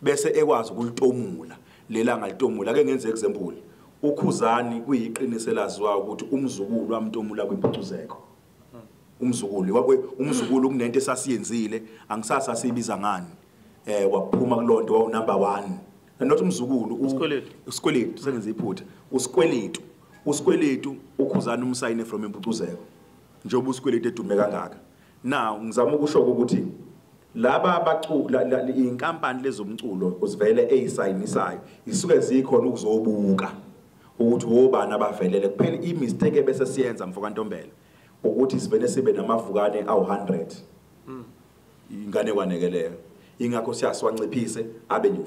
bese ekwazi ukulitomula lelanga litomula. Ake ngenze example uKhuzani kuyiqiniso elaziwa ukuthi umzukulu wamtomula kwimpucuzeko. Umzukulu kunento esasiyenzile angisasa sibiza ngani waphuma kulonto wawu number 1 not umzukulu uSikweletu sengenza iphutha uSikweletu uKhuzani umsayine from impucuzeko njengoba uSikweletu edume kangaka. Now ngizama ukusho ukuthi laba abacula inkampani lezomculo uzivele eyisayinisayo isuke zikhona ukuzobuka ukuthi obani abavelele kuphela. I mistake bese siyenza mfoka Ntombela ukuthi sivele sibe namavukane awu100. Ingane kwanekeleyo ingakho siyaswanciphise abe nje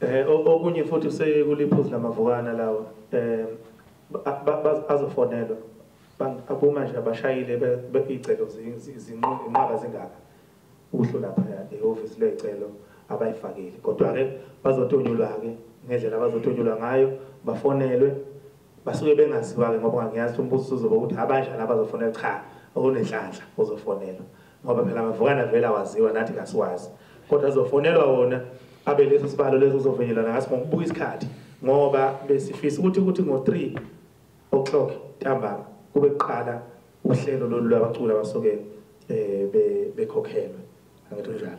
15. Okunye futhi sekuliphuzu lamavukana lawa azofonelwa abuma nje abashayile iy'celo zinqaba zingaka uhlu lapha ehhovisi ley'celo abayifakile. Kodwa-ke bazotonyulwa-ke ngendlela abazotonyulwa ngayo, bafonelwe, basuke bengaziwa-ke ngoba ngiyazi umbuzo uzoba ukuthi abanjani abazofonelwa. Cha, okunenhlanhla ozofonelwa, ngoba phela amavukana vele awaziwa, nathi kasiwazi, kodwa azofonelwa wona abe leso sibalo leso uzovunyelwana ngaso ngokubuka isikhathi, ngoba besifisa ukuthi ngo-3 o'clock ntambama kube kuqala uhlelo lolu lwabaculi abasuke bekhokhelwe. Angithi njalo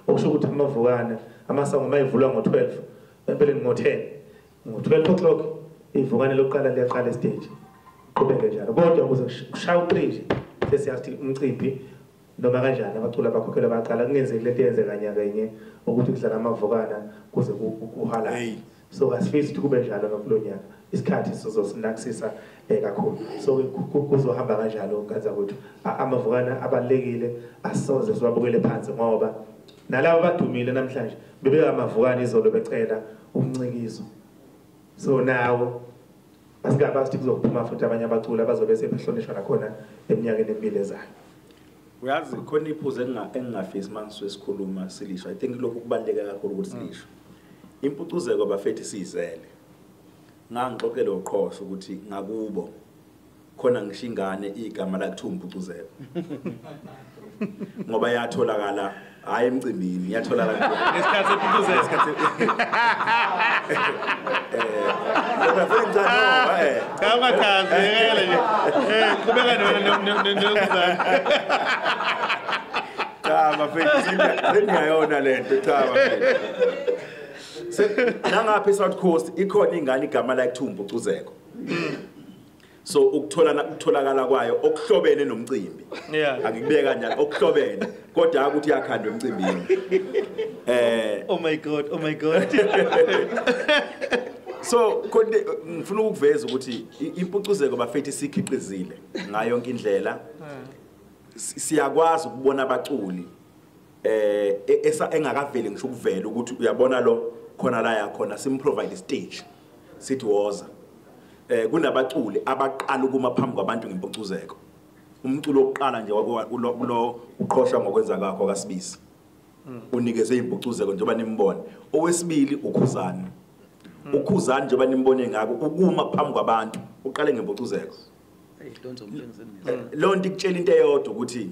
okusho ukuthi amavukana amasango mayivulwa ngo-12 empeleni ngo-10, ngo-12 o'clock ivukane lokuqala liyaqala estage, qhubeke njalo. Kodwa ukuze kushaya u-3 nje sesiyazi ukuthi umcimbi noma kanjani abaculi abakhokhelwe baqala, kungenzeki lento eyenzeka nyakenye ukuthi kudlala amavukana kuze kuhalale. So asifisi ukuthi kube njalo nakulo nyaka, isikhathi sizosinakisisa kakhulu. So kuzohamba kanjalo ngenza ukuthi amavukana abalulekile, asoze siwabukele phansi, ngoba nalabo abadumile namhlanje bebeka amavukana izolo becela umncikizo. So nawo asingabazi ukuthi kuzophuma futhi abanye abaculi abazobe sebehlonishwa nakhona eminyakeni emibili ezayo. Uyazi khona iphuzu engingafisi mangisuke sikhuluma silisho. I think lokhu kubaluleke kakhulu ukuthi silisho. Impucuzeko bafethi siyizele. Ngangixoxele uqhosho ukuthi ngakubo khona ngisho ingane igama la kuthiwa umpucuzeko. Ngoba yatholakala hayi emcimbini, yatholakala ngesikhathi sempucuzeko. Cha ungachazi yekela nje. Qhubeka nokuzana. Cha bafethu sengiyayona lento, cha bafethu. Nangapha eSouth Coast ikhona ingane igama la kuthiwa umpucuzeko. So ukutholakala kwayo okuhlobene nomcimbi. Angikubeke kanjalo, okuhlobene kodwa ukuthi yakhandwa emcimbini. Oh my God, oh my God. So konke ngifuna ukuveza ukuthi impucuzeko bafethu sikhiqizile ngayo yonke indlela. Siyakwazi ukubona abaculi engakaveli ngisho ukuvela ukuthi uyabona lo khona la yakhona, simprovide stage sithi woza. Kunabaculi abaqala ukuma phambi kwabantu ngempucuzeko. Umculo oqala nje lo uqhoshwa ngokwenza kwakho kaSibisi, unikeze impucuzeko njengoba nimbone. Owesibili uKhuzani, uKhuzani njengoba nimbone ngako ukuma phambi kwabantu uqale ngempucuzeko. Lo nto ikutshela into eyodwa ukuthi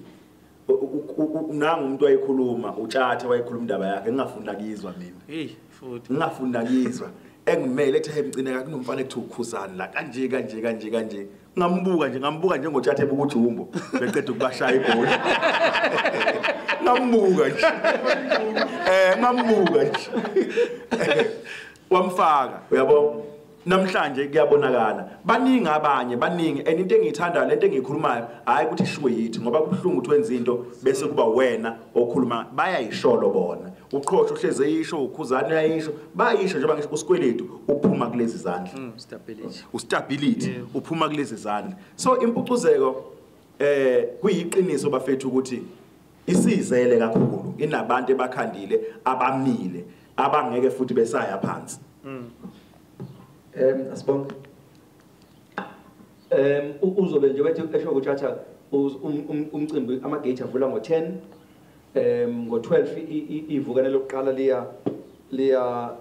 nangu umuntu wayekhuluma uTshatha wayekhuluma indaba yakhe ngingafuni nakizwa mina. Hey futhi ngingafuni nakizwa engimele ethi emcineka kunomfana ekuthiwa uKhuzani la kanje kanje kanje kanje. Ngambuka nje, ngambuka njengoTshatha ebuka ujumbo beqeda ukubashaya ibhola. Ngambuka nje. Ngambuka nje. Wamfaka, uyabo? Namhlanje kuyabonakala baningi abanye, baningi. And into engiyithandayo lento engiyikhulumayo hayi ukuthi ishiwe yithi, ngoba kubuhlungu ukuthi wenza into bese kuba wena okhuluma. Bayayisholo bona, uqhosho uhleze eyisho, uKhuzani uyayisho, bayisho njengoba ngisho uSikweletu uphuma kulezi zandla, stability, ustability uphuma kulezi zandla. So impucuzeko kuyiqiniso bafethu ukuthi isizele kakhulu, inabantu ebakhandile abamile abangeke futhi besaya phansi. Asibonge. Uzobe nje wethu esho ukutshatha umcimbi ama-gate avula ngo-10, ngo-12 ivukane lokuqala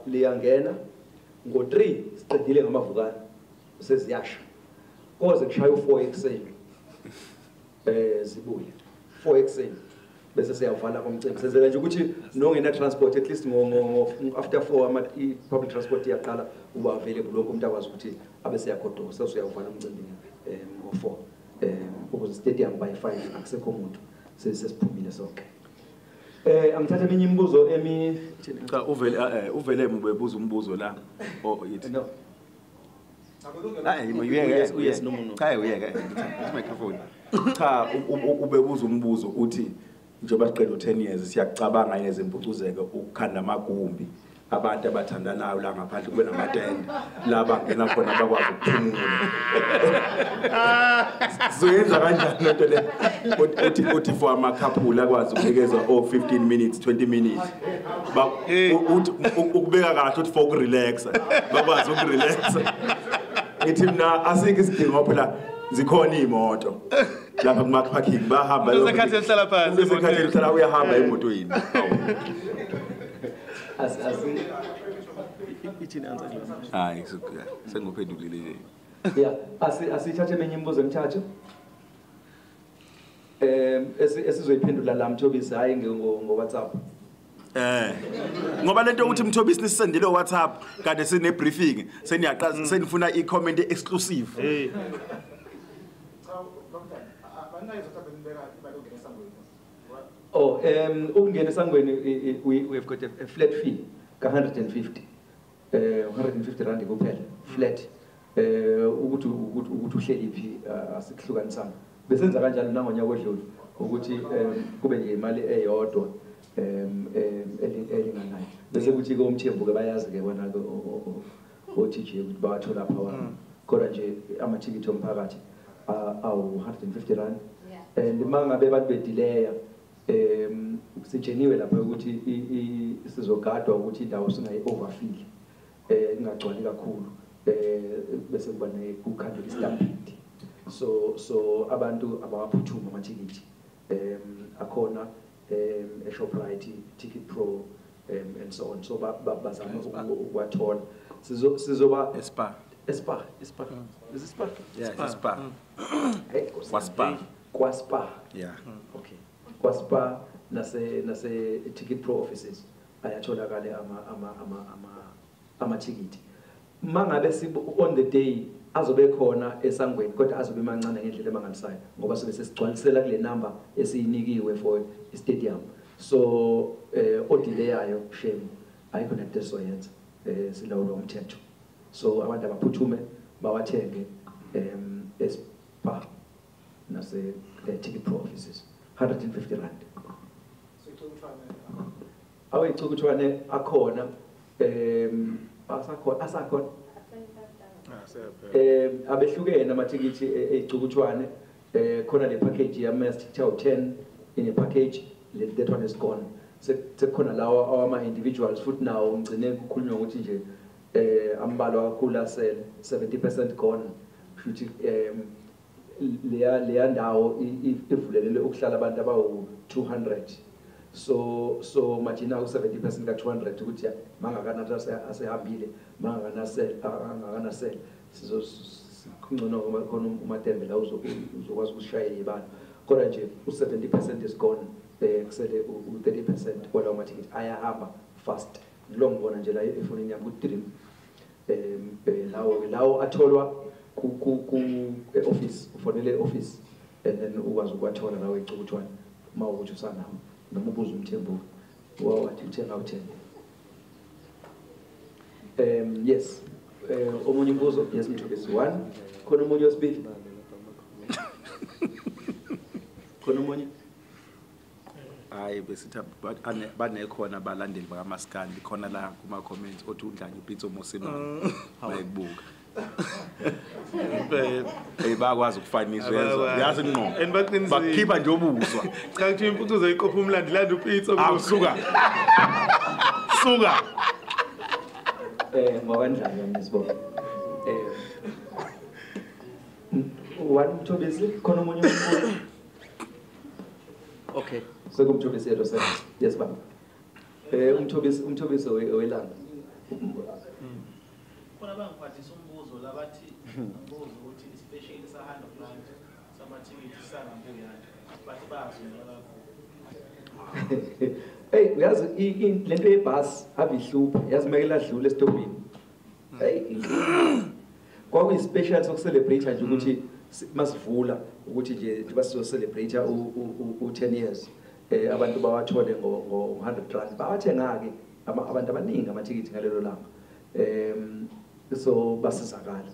liyangena, ngo-3 siqedile ngamavukane seziyasha, koze kushaya u-4 ekuseni zibuye 4 ekuseni bese siyavala komcimbi. Senzela nje ukuthi nongena transport at least after 4 i-public transport iyaqala uba available, wonke umuntu akwazi ukuthi abe siyagodosa, sesiyavala umcimbi ngo-4 ukuze stadium by 5 akusekho umuntu, sesiphumile sonke. Angithathe eminye imibuzo emi cha uvele ubebuza umbuzo la yithi no. Hayi cha uyeke microphone. Cha ubebuza umbuzo uthi njengoba siqeda 10 years siyacabanga ngezimpucuzeko ukukhanda amagumbi abantu abathandanayo la ngaphandle kube namatende la bangena khona bakwazi ukuphumula. Sizoyenza kanjani lento le? Uthi for amakhapula akwazi ukunikezwa 15 minutes 20 minutes. Uthi ukubeka kahle uthi for ukurelaxa, bakwazi ukurelaxa. Ngithi mina asikho isidingo phela Zikhona imoto lapha kuma parking bahamba usekhathi ehlala phansi usekhathi ehlala uyahamba emotweni. As ithini answer kulo? Hayi sengophendulile nje. Yeah, asithathe eminye imibuzo emithathu. Esizoyiphendula la Mthobisi hayi ngo WhatsApp. Ngoba lento ukuthi Mthobisi nisendele WhatsApp kade sine briefing seniyaqala senifuna i comment exclusive. Hey. Cha bamntana abanayo zokuthi beka imali yokungena esangweni. Oh, ukungena esangweni we have got a flat fee ka 150. 150 rand kuphela flat. Ukuthi uhleli phi asikuhlukanisana. Besenza kanjalo nangonyaka odlule ukuthi kube nje imali eyodwa elinganayo. Bese kuthi ke uMthembu ke bayazi ke bona ke o TJ ukuthi bawathola pha wami. Kodwa nje amathikithi omphakathi awu 150 rand. And mangabe abantu bedileya sitsheniwe lapha ukuthi sizogadwa ukuthi indawo singayi overfill ingagcwali kakhulu bese kuba nekukhandela istampede. So abantu abawaphuthuma amathikithi akhona eShoprite, Ticket Pro and so on. So bazama ukuwathola. Sizoba eSpa. Spa. Is it Spa? Yeah, it's Spa. Kwa Spa. Kwa Spa. Yeah. Okay. Kwa Spa nase Ticket Pro offices ayatholakala amathikithi. Mangabe on the day azobe khona esangweni kodwa azobe mancane ngendlela emangalisayo ngoba sobe sesigcwalisela kule number esiyinikiwe for stadium. So odileyayo shame ayikho nento esoyenza silawulwa umthetho. So abantu abaphuthume bawathenge eSpa nase Ticket Pro offices 150 rand. Awecukuthwane akhona asakhona abehlukene amathikithi ezicukuthwane khona le package yama-ticket 10 in a package that one is gone. Sekukhona lawa awama individuals futhi nawo ngigcine kukhulunywa ukuthi nje ambalwa kakhulu asele 70% gone. Futhi leya ndawo ivulelele ukuhlala abantu abawu 200. So imagine u 70% ka 200 ukuthi mangakanani asehambile mangakanasel sizo kungcono ngoba khona uMatembe la uzokwazi ukushayela ibalo. Kodwa nje u 70% is gone kusele u 30% kwalawo mathikithi ayahamba fast. Lo ngibona nje la efonini yami ku Dream lawo atholwa ku office, ufonele office and then ukwazi ukwathola lawo ecukuthwane mawukuthi usanawo noma ubuza uMthembu wathi uthenga uthenge. Yes. Omunye umbuzo? Yes, Mthobisi 1. Khona omunye wesibili? Khona omunye? Hayi besithi banekhona abalandeli bakaMaskandi khona la kuma comments othi undlanye uPitso Mosimane bayikubuka. Bayakwazi ukufaniswa yazi ngqo. Bakhipha nje obuzwa. Cha kuthi impucuzo iqopha umlandi landa uPitso. Awusuka. Suka. Ngokandlanye ngisibona. One Mthobisi khona omunye umbuzo? Okay. SekuMthobisi yedwa se. Yes baba. UMthobisi owelanga. Khona bangiphathisa umbuzo labathi umbuzo ukuthi ispecial sa 100 rand samathikithi sangambuyana bathi bayazwela kakhulu. Hey uyazi lento yebus abihlupha yazi make ladlula esitobhini. Hey kwakuyi special sokucelebrate nje ukuthi masivula ukuthi nje njengoba sizo celebrate u 10 years abantu bawathole ngo 100 rand bawathenga ke abantu abaningi amathikithi ngalelo langa. So basizakala.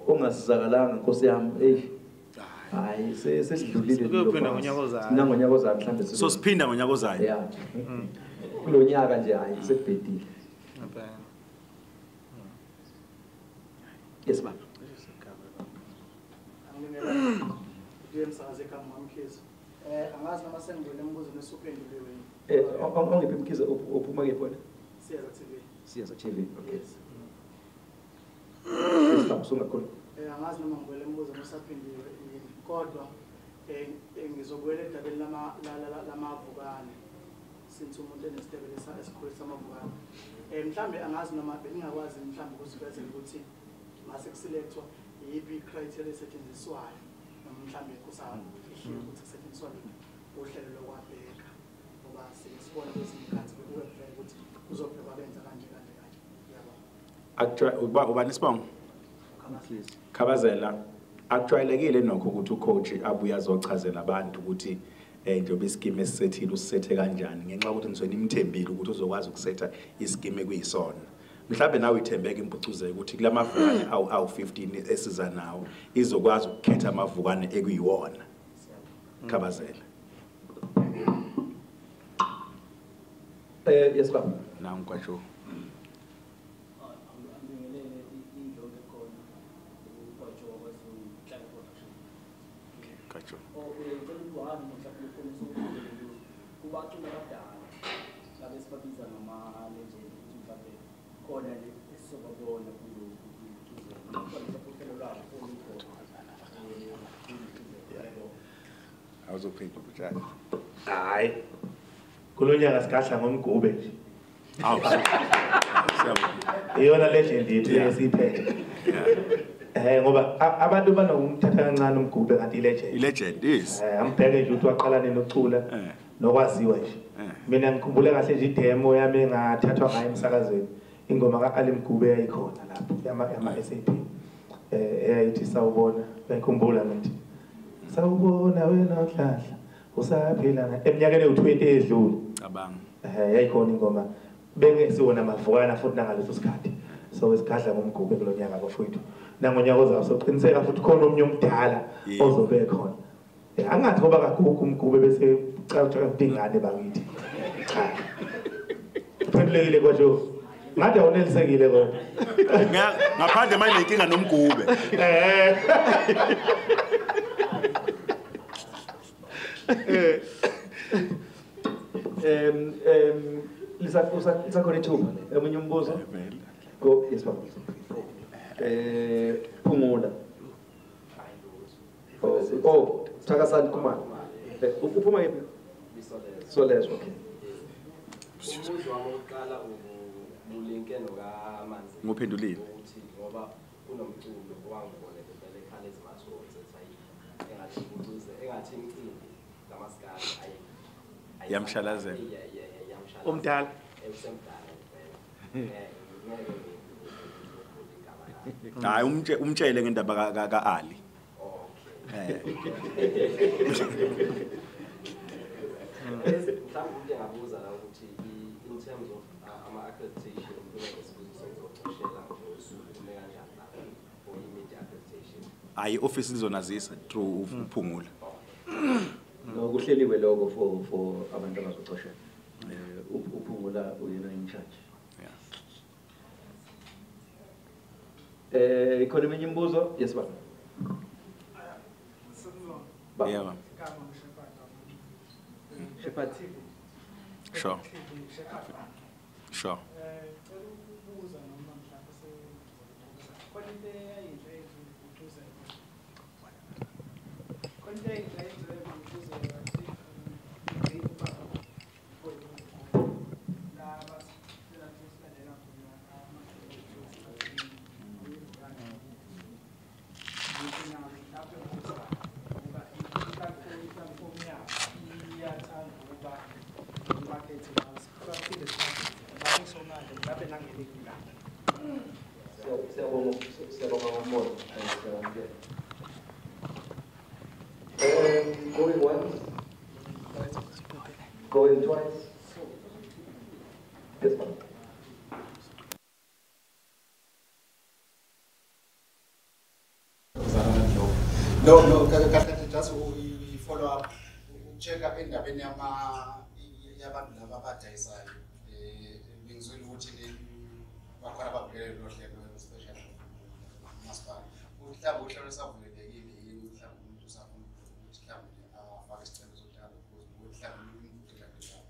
Ongasizakalanga Nkosi yami hey hayi sesidlulile Siyophinda ngonyaka ozayo. Nangonyaka ozayo mhlambe So siphinda ngonyaka ozayo. Yeah. Kulonyaka nje hayi sekubhedile. Yes baba. Ngiyemsakaze igama Mkhize. Angazi noma sengibone umbuzo nesuphenduliwe. Ongiphi Mkhize uphuma kephi wena? Siyeza TV. Siyeza TV. Okay. Yes baba sungakhuluma. Angazi noma ngibuyele embuzo osaphindiwe yini, kodwa ngizobuyela edabeni lamavukane since umuntu enesitebele esikhulu samavukane. Mhlambe angazi noma beningakwazi mhlambe ukusivezela ukuthi mase kuselekthwa yiphi criteria esetshenziswayo noma mhlambe kusafihliwe ukuthi kusetshenziswa uhlelo lokwabheka, ngoba sisibona kwezinye izikhathi bekuke vele ukuthi kuzobhekwa benza kanje kanje kanje. Yabo. Ubani isibongo? Khabazela. Akujwayelekile nokho ukuthi ucoach abuye azochazela abantu ukuthi njengoba iskimu esisethile usisethe kanjani, ngenxa yokuthi nisuke nimthembile ukuthi uzokwazi ukusetha iskimu ekuyisona. Mhlawumbe nawe ithembeke impucuzeko ukuthi kulamavukane awu-15 esiza nawo izokwazi ukukhetha amavukane ekuyiwona. Khabazela. Yes baba. Nangu kwaJo. Kubaculi abadala labe sibabiza ngama-legend ukuthi mhlawumbe khona le esizobabona kulokhu uhlelo lwabo olukhona. Awuzophendula utshani? Hhayi, kulo nyaka sigadla ngomgube nje. Awu, siyabonga. Iyona legend yethu esiyiphethe. Ngoba abantu banokumthatha kancane umgube kanti i-legend. I-legend is. Ambheke nje ukuthi waqala nini ukucula nokwaziwa nje. Mina ngikhumbula kahle nje idemo yami engathathwa ngayo emsakazweni. Ingoma ka-Ali Mgube yayikhona lapho yama SAP. Eyayithi sawubona, uyayikhumbula ngithi. Sawubona wena Nhlanhla, usaphila eminyakeni ewu-20 edlule. Cabanga. Yayikhona ingoma. Bengesiwona amavukana futhi nangaleso sikhathi. So isigadla ngomgube kulonyaka bafowethu. Nangonyaka ozayo soqiniseka futhi khona omnye omdala ozobe khona. Angathi ngoba kagugu umgube bese cha ingane bakithi. Cha. Uphendulekile kwaJo. Ngathi awunelisekile kodwa. Ngaphandle manje inkinga nomgube. Lisakhona ithuba emunye umbuzo. Go, yes baba. Phumula. Oh, Thakasani Khumalo. Uphuma kephi? Solezwe, okay. Umbuzo wami wokuqala ulinke nokaManzi. Nguphendulile. Ukuthi ngoba kunomculo owangibona ngempela ekhala ezimathonsi ethi ayi engathi impucuze engathi imicimbi kamaskandi ayi yamshalazela. Yamshalazela. Umdala. Usemdala impela. Ngeke igama lakhe. Hayi umtshele ngendaba ka-Ali. Okay. Mhlawumbe umuntu engabuza la ukuthi in terms of ama-accreditation kunesibuzo sengizocoshela ngosuku kume kanjani la for i-media accreditation. Hayi i-office izonazisa through uPhungula. No, kuhleliwe lokho for abantu abazocoshela. uPhungula uyena in charge. Yeah. Ikhona eminye imibuzo? Yes baba. Yeah. Shepherd. Sure. Sure. Going once, going twice. Yes, ma'am. No, just follow up. Check up indabeni yabantu laba abadayisayo. Ngizwile ukuthi bakhona ababukele lo hlelo especially masipala. Mhlawumbe uhlelo lusavulelekile yini, mhlawumbe umuntu usafuna ukuthi mhlawumbe afake isicelo sokuhlala ukuze mhlawumbe imvume ilandelayo.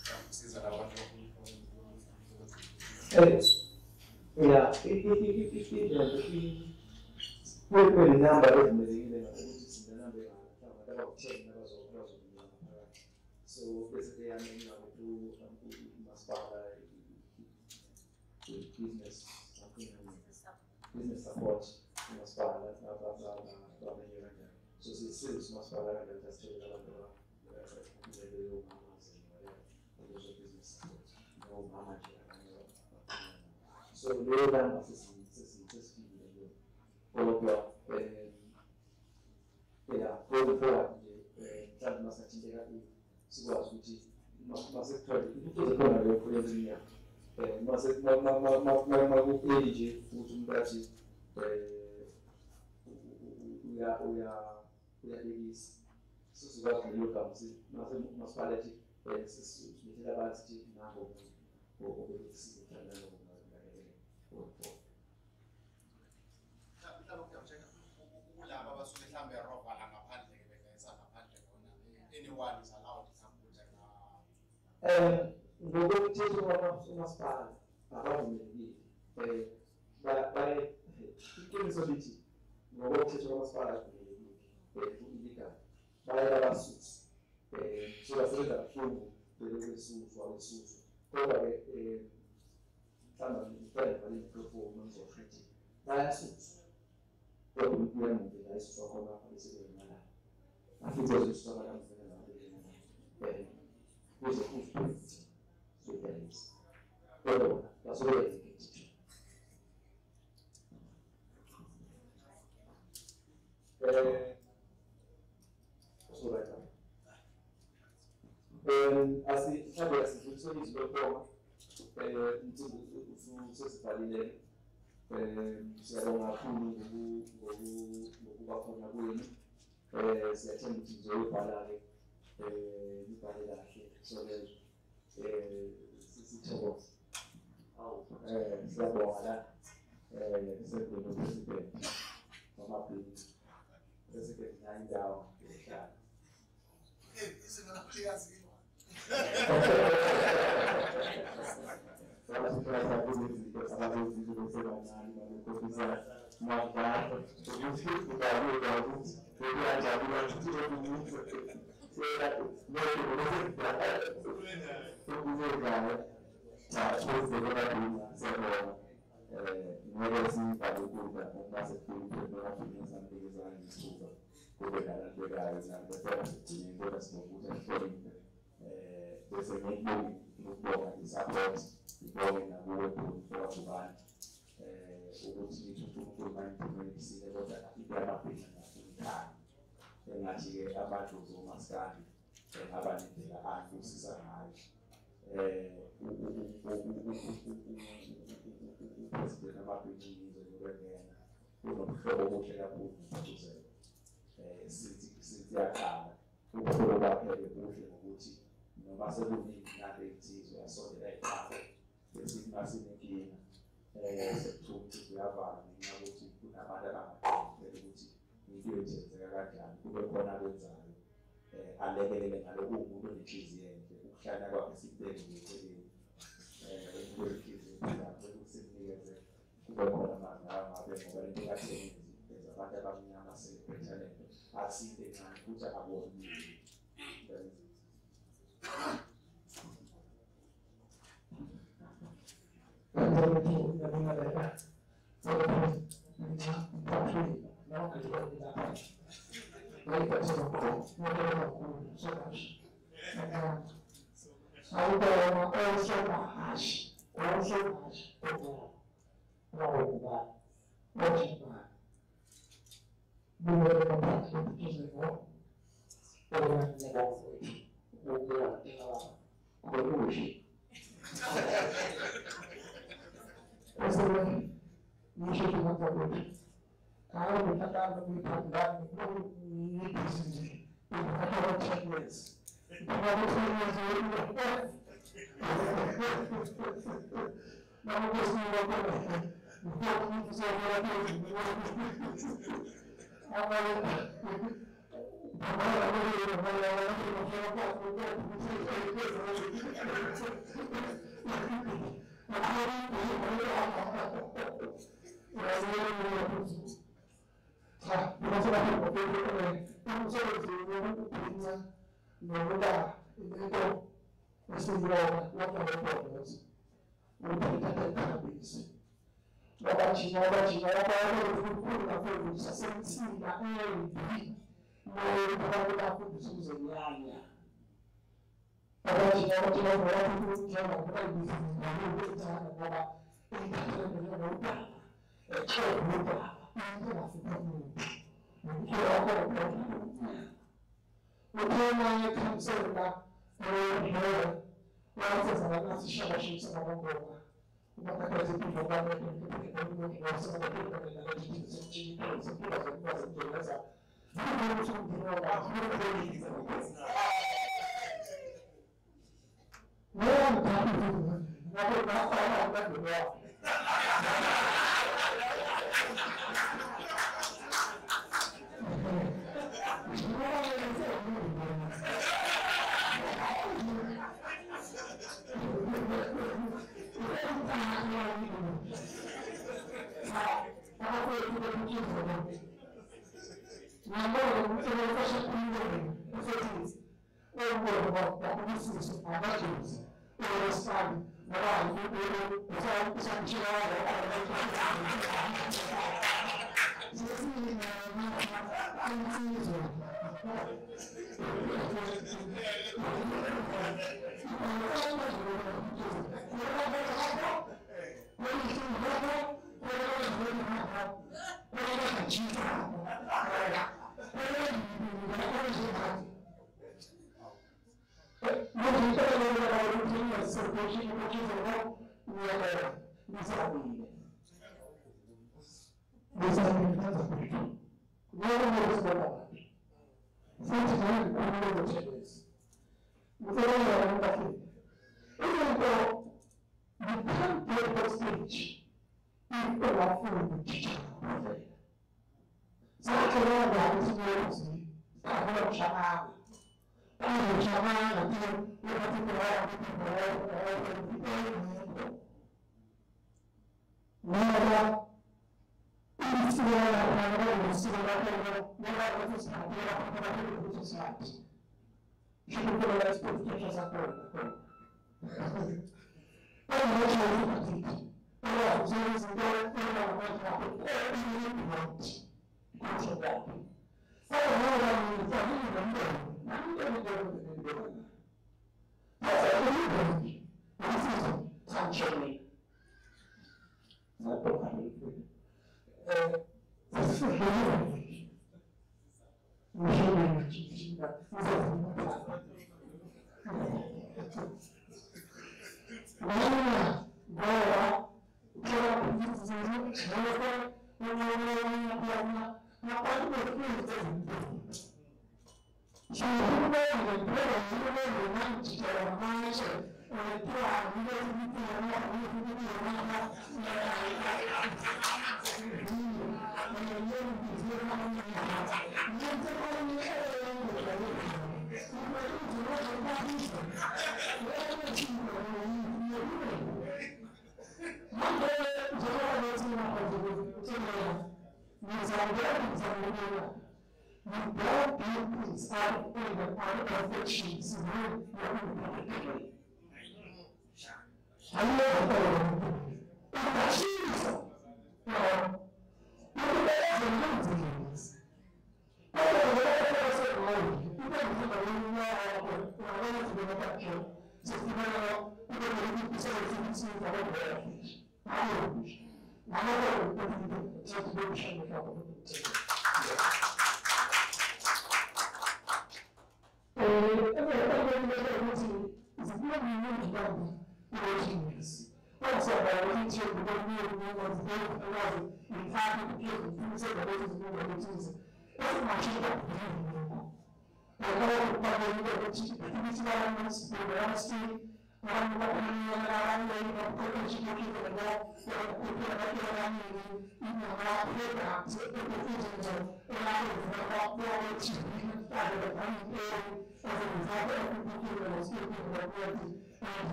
Mhlawumbe kusiza labo bantu. Yeah, Kuyinamba evumelekile ukuthi sinenamba engaka abawu-10 abazobona ngaphakathi. So bese kuyamenywa umasipala business something business support umasipala bamenywe kanjalo. So sisiza umasipala kanjalo ukuthi asitholele abantu abakhulelwe omama business support nomama nje abanye. So leyo namba sesifikile kuyo. Kodwa yeah, going forward nje mhlawumbe masathinteka sikwazi ukuthi masekuthole impucuzo khona leyo khulele iminyaka maku-early nje ukuthi umuntu athi uyalekisa sizokwazi ngeleyo gama masipala athi sisilethela abantu sithi nango obelekisile mhlawumbe nango mhlawumbe kulaba abasuke mhlawumbe erova la ngaphandle-ke bedayisa ngaphandle khona anyone is allowed mhlawumbe ukuthi ngokomthetho wamasipala abavumelekile iqiniso lithi ngokomthetho kamasipala avumelekile ku-illegal baye babasuse so basebenza kabuhlungu bebesuswa besuswa kodwa-ke mhlawumbe ngicela ngivale imikrofoni ngizosho ukuthi bayasuswa kodwa umuntu uyamuke la esuswa khona bese bengenalayo afike ezosuswa bakamvela nabantu bengenalayo kuze kuze sibhekise kodwa basuke mhlawumbe asidlulisele izwi lokubonga umcimbi usesivalile. Siyabonga kakhulu ngokuba khona kwenu. Siyathemba ukuthi nizoyibhala-ke nibhale kahle so-ke sithokoze. Siyabonga la sendeni upresident wamabhini president nayo indawo yokuhlala. Izinga lapho liyaziwa. Bese ngikubonga i-support ngibonge nakuwe mfowethu ukuthi nithi uNkulunkulu maniphumelisile kodwa into yamabhinca ngakuyikhaya engathi-ke abantu zomaskandi engaba nendlela anibusisa ngayo. Upresident amabhinca ngizwe ngokwengena unobuhlobo obuhle kakhulu noMpucuzeko. Sithi yaqala ubuhlobo bakhe-ke buhle ngokuthi noma sekuningi nale insizwa yasondela iqhawe besithi masinenkinga sekuthiwa umcimbi uyavalwa ngenxa yokuthi kunabantu abangaqondi ukuthi into yenzeka kanjani kube khona akwenzayo alekelele ngalokhu umuntu onenhliziyo enhle ukuhlala kwakhe sikubeke nje eceleni umuntu onenhliziyo enhle ukuthi simnikeze kube khona amazwi angabe ngoba lento kasebenzi ezabantu abamnyama sebephetha lento akusiyinto encane futhi akubonile.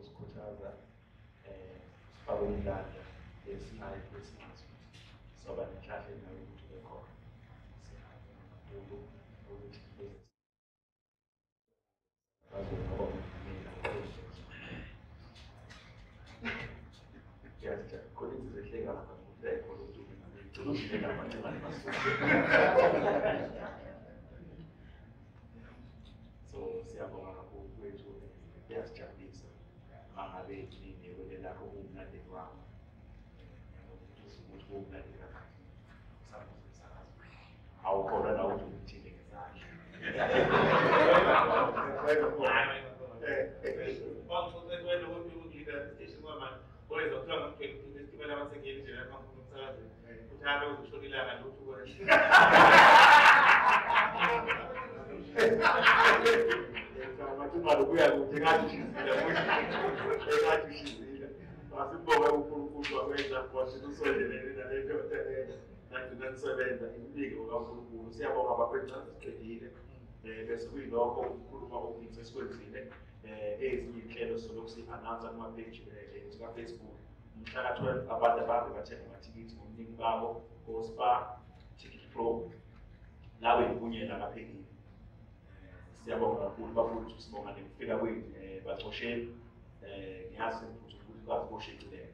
Usikhuthaza sifake umdlandla esinayo kwesingazi ukuthi soba nenhlanhla nayo ukuthi ube khona. Siyabonga kakhulu ukuthi bazoba khona insizwa ehleka lapha ukuthi ayikhona ukuthi ugcina udlela amagciwane masuku. So siyabonga kakhulu kwethu, kuyasijabulisa mangabe ninewele lakho kuwumlandeli wakho ukuthi kuwumlandeli wakho umsakazo awukholwa na ukuthi umthinte ngezandla. Masibonge uNkulunkulu wakwenza wathi usondelene nale ndoda leyo nagcina nisebenza imibiko kaNkulunkulu. Siyabonga bafethu, siqedile bese kuyilokho ukukhuluma okuningi sesikwenzile. Ezinye iy'nhlelo sizolokhu si-announce kuma-page ethu ka-Facebook mhla ka-12 abantu abahambe bathenga amathikithi ngobuningi babo ko-Spar, Ticket Pro lawo igunyela akaphekile. Siyabonga kakhulu bafowethu, sibonga nekufika kwenu bacosheni. Ngiyazi futhi ukuthi kwazi koshicilela.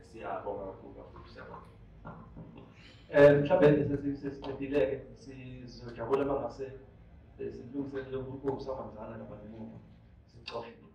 Siyabonga kakhulu bafowethu, siyabonga. Mhlawumbe sesiqedile-ke, sizojabula uma ngase silungiselele ukusamanzana lapha ngemuva sixoxe.